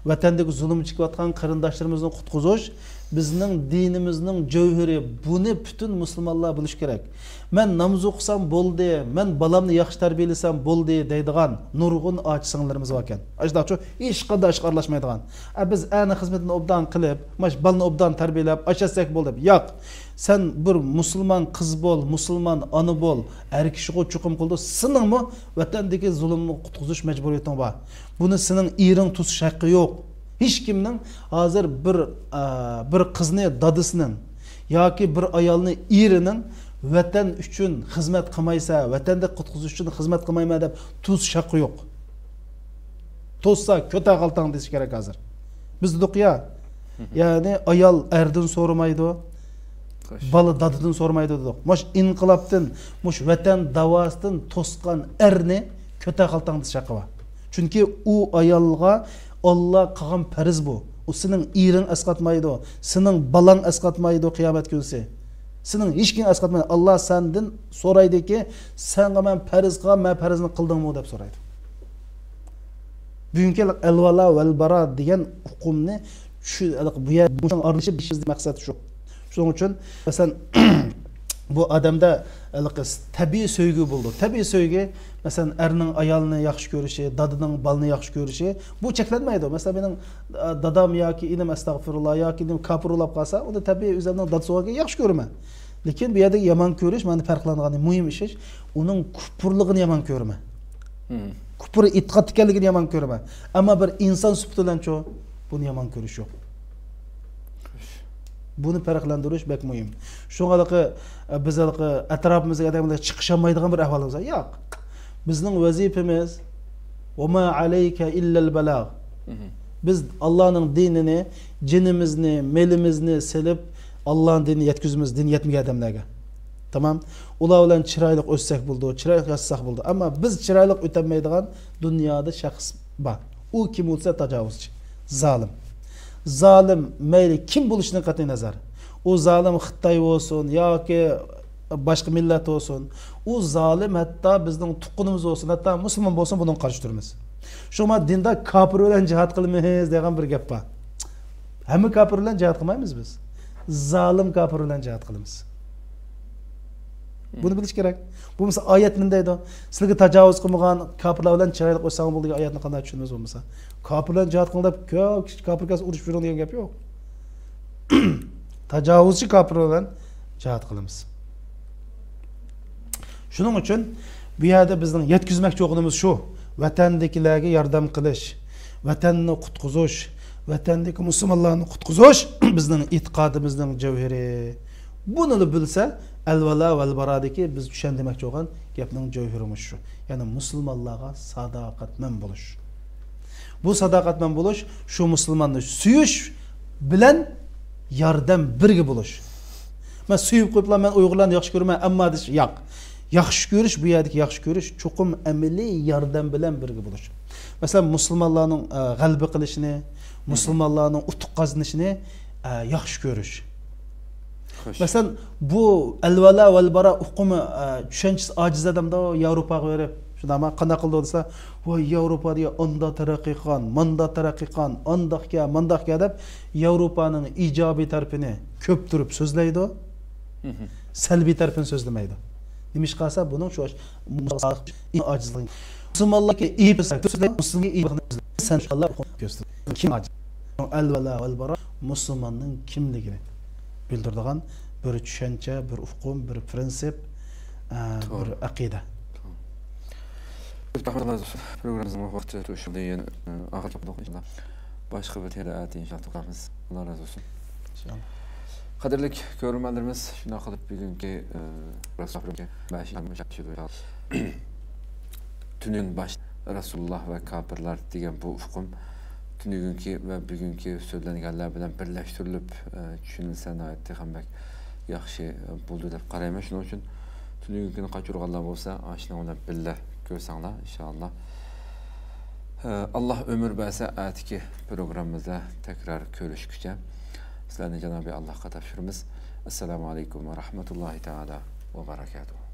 ۋەتەندىكى زۇلۇم چېكىۋاتقان قېرىنداشلىرىمىزنى قۇتقۇزۇش بىزنىڭ دىنىمىزنىڭ جەۋھىرى. بۇنى پۈتۈن مۇسۇلمانلار بىلىشى كېرەك. مەن ناماز ئوقۇسام بولدى، مەن بالامنى ياخشى تەربىيەلىسەم بولدى دەيدىغان نۇرغۇن ئاچا-سىڭىللىرىمىز باركەن. ئاشۇنداقچۇ؟ ھېچقانداق ئىشقا ئارىلاشمايدىغان. ئە، بىز ئەرنىڭ خىزمىتىنى ئوبدان قىلىپ، ماش بالىنى ئوبدان تەربىيەلەپ، ئاشاتسەك بولدى دەپ. ياق. سەن بىر مۇسۇلمان قىز بول، مۇسۇلمان ئانا بول، ئەر كىشىغۇ چوقۇم قىلىدۇ. سېنىڭمۇ ۋەتەندىكى زۇلۇمنى قۇتقۇزۇش مەجبۇرىيىتىڭ بار. بۇنى سېنىڭ ئېرىڭ توسۇش ھەققى يوق. ھېچكىمنىڭ ھازىر بىر، ئە، بىر قىزنى دادىسىنىڭ ياكى بىر ئايالنى ئېرىنىڭ ۋەتەن ئۈچۈن خىزمەت قىلمايسەن، ۋەتەننى قۇتقۇزۇش ئۈچۈن خىزمەت قىلمايمەن دەپ توسۇش ھەققى يوق. توسسا، كۆتەر خالتاڭ دېيىش كېرەك ھازىر. بىز دېدۇق يا، يەنى ئايال ئەردىن سورىمايدۇ، بالا دادىدىن سورىمايدۇ دېدۇق. مۇش ئىنقىلابتىن، مۇش ۋەتەن داۋاسىدىن توسقان ئەرنى كۆتەر خالتاڭ دېيىش ھەققى بار. چۈنكى ئۇ ئايالغا ئاللا قىلغان پەرز بۇ. ئۇ سېنىڭ ئېرىڭ ئەسقاتمايدۇ، سېنىڭ بالاڭ ئەسقاتمايدۇ قىيامەت كۈنسى. سېنىڭ ھېچكىم ئەسقاتمايدۇ. ئاللا سەندىن سورايدۇكى، سەڭگە مەن پەرز قىلغان، مەن پەرزنى قىلدىڭمۇ دەپ سورايدۇ. بۈگۈنكى ئەلۋالا ۋەلبارا دېگەن ئۇقۇمنى چۈ-، بۇ يەر، بۇنىڭ ئارىلىشىپ بېشىمىزدىكى مەقسەت شۇ. شۇنىڭ ئۈچۈن، مەسىلەن، بۇ ئادەمدە ھېلىقى تەبىئىي سۆيگۈ بولىدۇ. تەبىئىي سۆيگۈ، مەسىلەن، ئەرنىڭ ئايالىنى ياخشى كۆرۈشى، دادىنىڭ بالىنى ياخشى كۆرۈشى، بۇ چەكلەنمەيدۇ. مەسىلەن، مېنىڭ، ئە، دادام ياكى ئىنىم، ئەستەغپۇرۇللا، ياكى ئىنىم كاپىر بولاپ قالسا، ئۇنى تەبىئىي ئۆزۈمنىڭ دادىسى بولغاندىكىن ياخشى كۆرىمەن. لېكىن بۇ يەردىكى يامان كۆرۈش، مانا پەرقلەنگەن مۇھىم ئىش، ئۇنىڭ كۇپۇرلۇقىنى يامان كۆرىمەن. كۇپۇر ئېتىقاد ئىكەنلىكىنى يامان كۆرىمەن. ئەمما بىر ئىنسان سۈپىتى بىلەنچۇ، بۇنى يامان كۆرۈش يوق. بۇنى پەرقلەندۈرۈش بەك مۇھىم. شۇڭا ھېلىقى، ئە، بىز ھېلىقى ئەتراپىمىزدىكى ئادەملەر چىقىشالمايدىغان بىر ئەھۋالىمىز بار. ياق. بىزنىڭ ۋەزىپىمىز، «ۋەما ئەلەيكە ئىللەل بەلاغ». بىز ئاللانىڭ دىنىنى، جېنىمىزنى، مېلىمىزنى سېلىپ، ئاللانىڭ دىنىنى يەتكۈزىمىز، دىن يەتمىگەن ئادەملەرگە. تامام. ئۇلار بىلەن چىرايلىق ئۆتسەك بولىدۇ، چىرايلىق ياشىساق بولىدۇ. ئەمما بىز چىرايلىق ئۆتەلمەيدىغان دۇنيادا شەخس بار. ئۇ كىم بولسا تاجاۋۇزچى، زالىم. زالىم مەيلى كىم بولۇشىدىن قەتئىي نەزەر. ئۇ زالىم خىتاي بولسۇن ياكى باشقا مىللەت بولسۇن. ئۇ زالىم ھەتتا بىزنىڭ تۇغقىنىمىز بولسۇن، ھەتتا مۇسۇلمان بولسۇن، بۇنىڭغا قارشى تۇرىمىز. شۇڭا دىندا «كاپىر بىلەن جىھاد قىلىمىز» دېگەن بىر گەپ بار. ھەممە كاپىر بىلەن جىھاد قىلمايمىز بىز. زالىم كاپىر بىلەن جىھاد قىلىمىز. بۇنى بىلىش كېرەك. بولمىسا ئايەت نېمە دەيدۇ؟ «سىلەرگە تاجاۋۇز قىلمىغان كاپىرلار بىلەن چىرايلىق ئۆتسەڭلار بولىدۇ» دېگەن ئايەتنى قانداق چۈشىنىمىز بولمىسا؟ «كاپىر بىلەن جىھاد قىلىڭ» دەپ، «كاپىر كەلسە ئۇرۇشۇپ يۈرۈڭ» دېگەن گەپ يوق. تاجاۋۇزچى كاپىر بىلەن جىھاد قىلىمىز. شۇنىڭ ئۈچۈن بۇ يەردە بىزنىڭ يەتكۈزمەكچى بولغىنىمىز شۇ، ۋەتەندىكىلەرگە ياردەم قىلىش، ۋەتەننى قۇتقۇزۇش، ۋەتەندىكى مۇسۇلمانلارنى قۇتقۇزۇش بىزنىڭ ئېتىقادىمىزنىڭ جەۋھىرى. بۇنىلا بىلسە، ئەلۋالا ۋەلبارادىكى بىز چۈشەندۈرمەكچى بولغان گەپنىڭ جەۋھىرى مۇشۇ. يەنى مۇسۇلمانلارغا ساداقەتمەن بولۇش. بۇ ساداقەتمەن بولۇش، شۇ مۇسۇلماننى سۆيۈش بىلەن ياردەم بىرگە بولۇش. مەن سۆيۈپ قويۇپلا، مەن ئۇيغۇرلارنى ياخشى كۆرىمەن، ئەمما دېيىش، ياق. ياخشى كۆرۈش، بۇ يەردىكى ياخشى كۆرۈش چوقۇم ئەمەلىي ياردەم بىلەن بىرگە بولۇش. مەسىلەن، مۇسۇلمانلارنىڭ، ئە، غەلىبە قىلىشىنى، مۇسۇلمانلارنىڭ ئۇتۇق قازىنىشىنى، ئە، ياخشى كۆرۈش. خوش. مەسىلەن، بۇ ئەلۋالا ۋەلبارا ئۇقۇمى، ئە، چۈشەنچىسى ئاجىز ئادەمدە ياۋروپاغا بېرىپ، شۇنداقمۇ؟ قانداق قىلىدۇ دېسە، ۋاي، ياۋروپا دېگەن ئاندا تەرەققىي قىلغان، ماندا تەرەققىي قىلغان، ئانداقكەن، مانداقكەن دەپ، ياۋروپانىڭ ئىجابىي تەرىپىنى كۆپتۈرۈپ سۆزلەيدۇ، سەلبىي تەرىپىنى سۆزلىمەيدۇ. نېمىشقا دېسە، بۇنىڭ شۇ ئاجىزلىقى. مۇسۇلمانلارغا ئېيىب سۆزلەيدۇ، مۇسۇلمانغا ئېيىبلىقنى سۆزلەيدۇ. سەن شۇ ئاللا ئۇقۇم كۆرسىتىدۇ. كىم ئاجىز؟ ئەلۋالا ۋەلبارا مۇسۇلماننىڭ كىملىكىنى بىلدۈرىدىغان بىر چۈشەنچە، بىر ئۇقۇم، بىر پىرىنسىپ، ئە، توغرا. بىر ئەقىدە. توغرا. رەھمەت، پروگراممىمىزنىڭ ۋاقتى توشۇلدى، يەنە، ئە، ئاخىرى تاپىدۇق، ئىنشاللا. باشقا بىر تېمىدا ئەتە ئىنشاللا توختىلىمىز. ئاللا رازى بولسۇن. قەدىرلىك كۆرۈرمەنلىرىمىز، شۇنداق قىلىپ بۈگۈنكى، ئە، تۈنۈگۈن باش رەسۇلۇللاھ ۋە كاپىرلار دېگەن بۇ ئۇقۇم تۈنۈگۈنكى ۋە بۈگۈنكى سۆزلەنگەنلەر بىلەن بىرلەشتۈرۈلۈپ، ئە، چۈشىنىلسە ناھايىتى ھەم بەك ياخشى، ئە، بولىدۇ دەپ قارايمەن. شۇنىڭ ئۈچۈن تۈنۈگۈنكىنى قاچۇرغانلار بولسا، ئاشۇنىڭ بىلەن بىللە كۆرسەڭلار، ئىنشائاللا. ئە، ئاللا ئۆمۈر بەرسە، ئەتىكى پروگراممىمىزدا تەكرار كۆرۈشكىچە سىلەرنى جانابى ئاللاھقا تاپشۇرىمىز. ئەسسالامۇ ئەلەيكۇم ۋە رەھمەتۇللاھى تائالا ۋە بەرەكاتۇھۇ.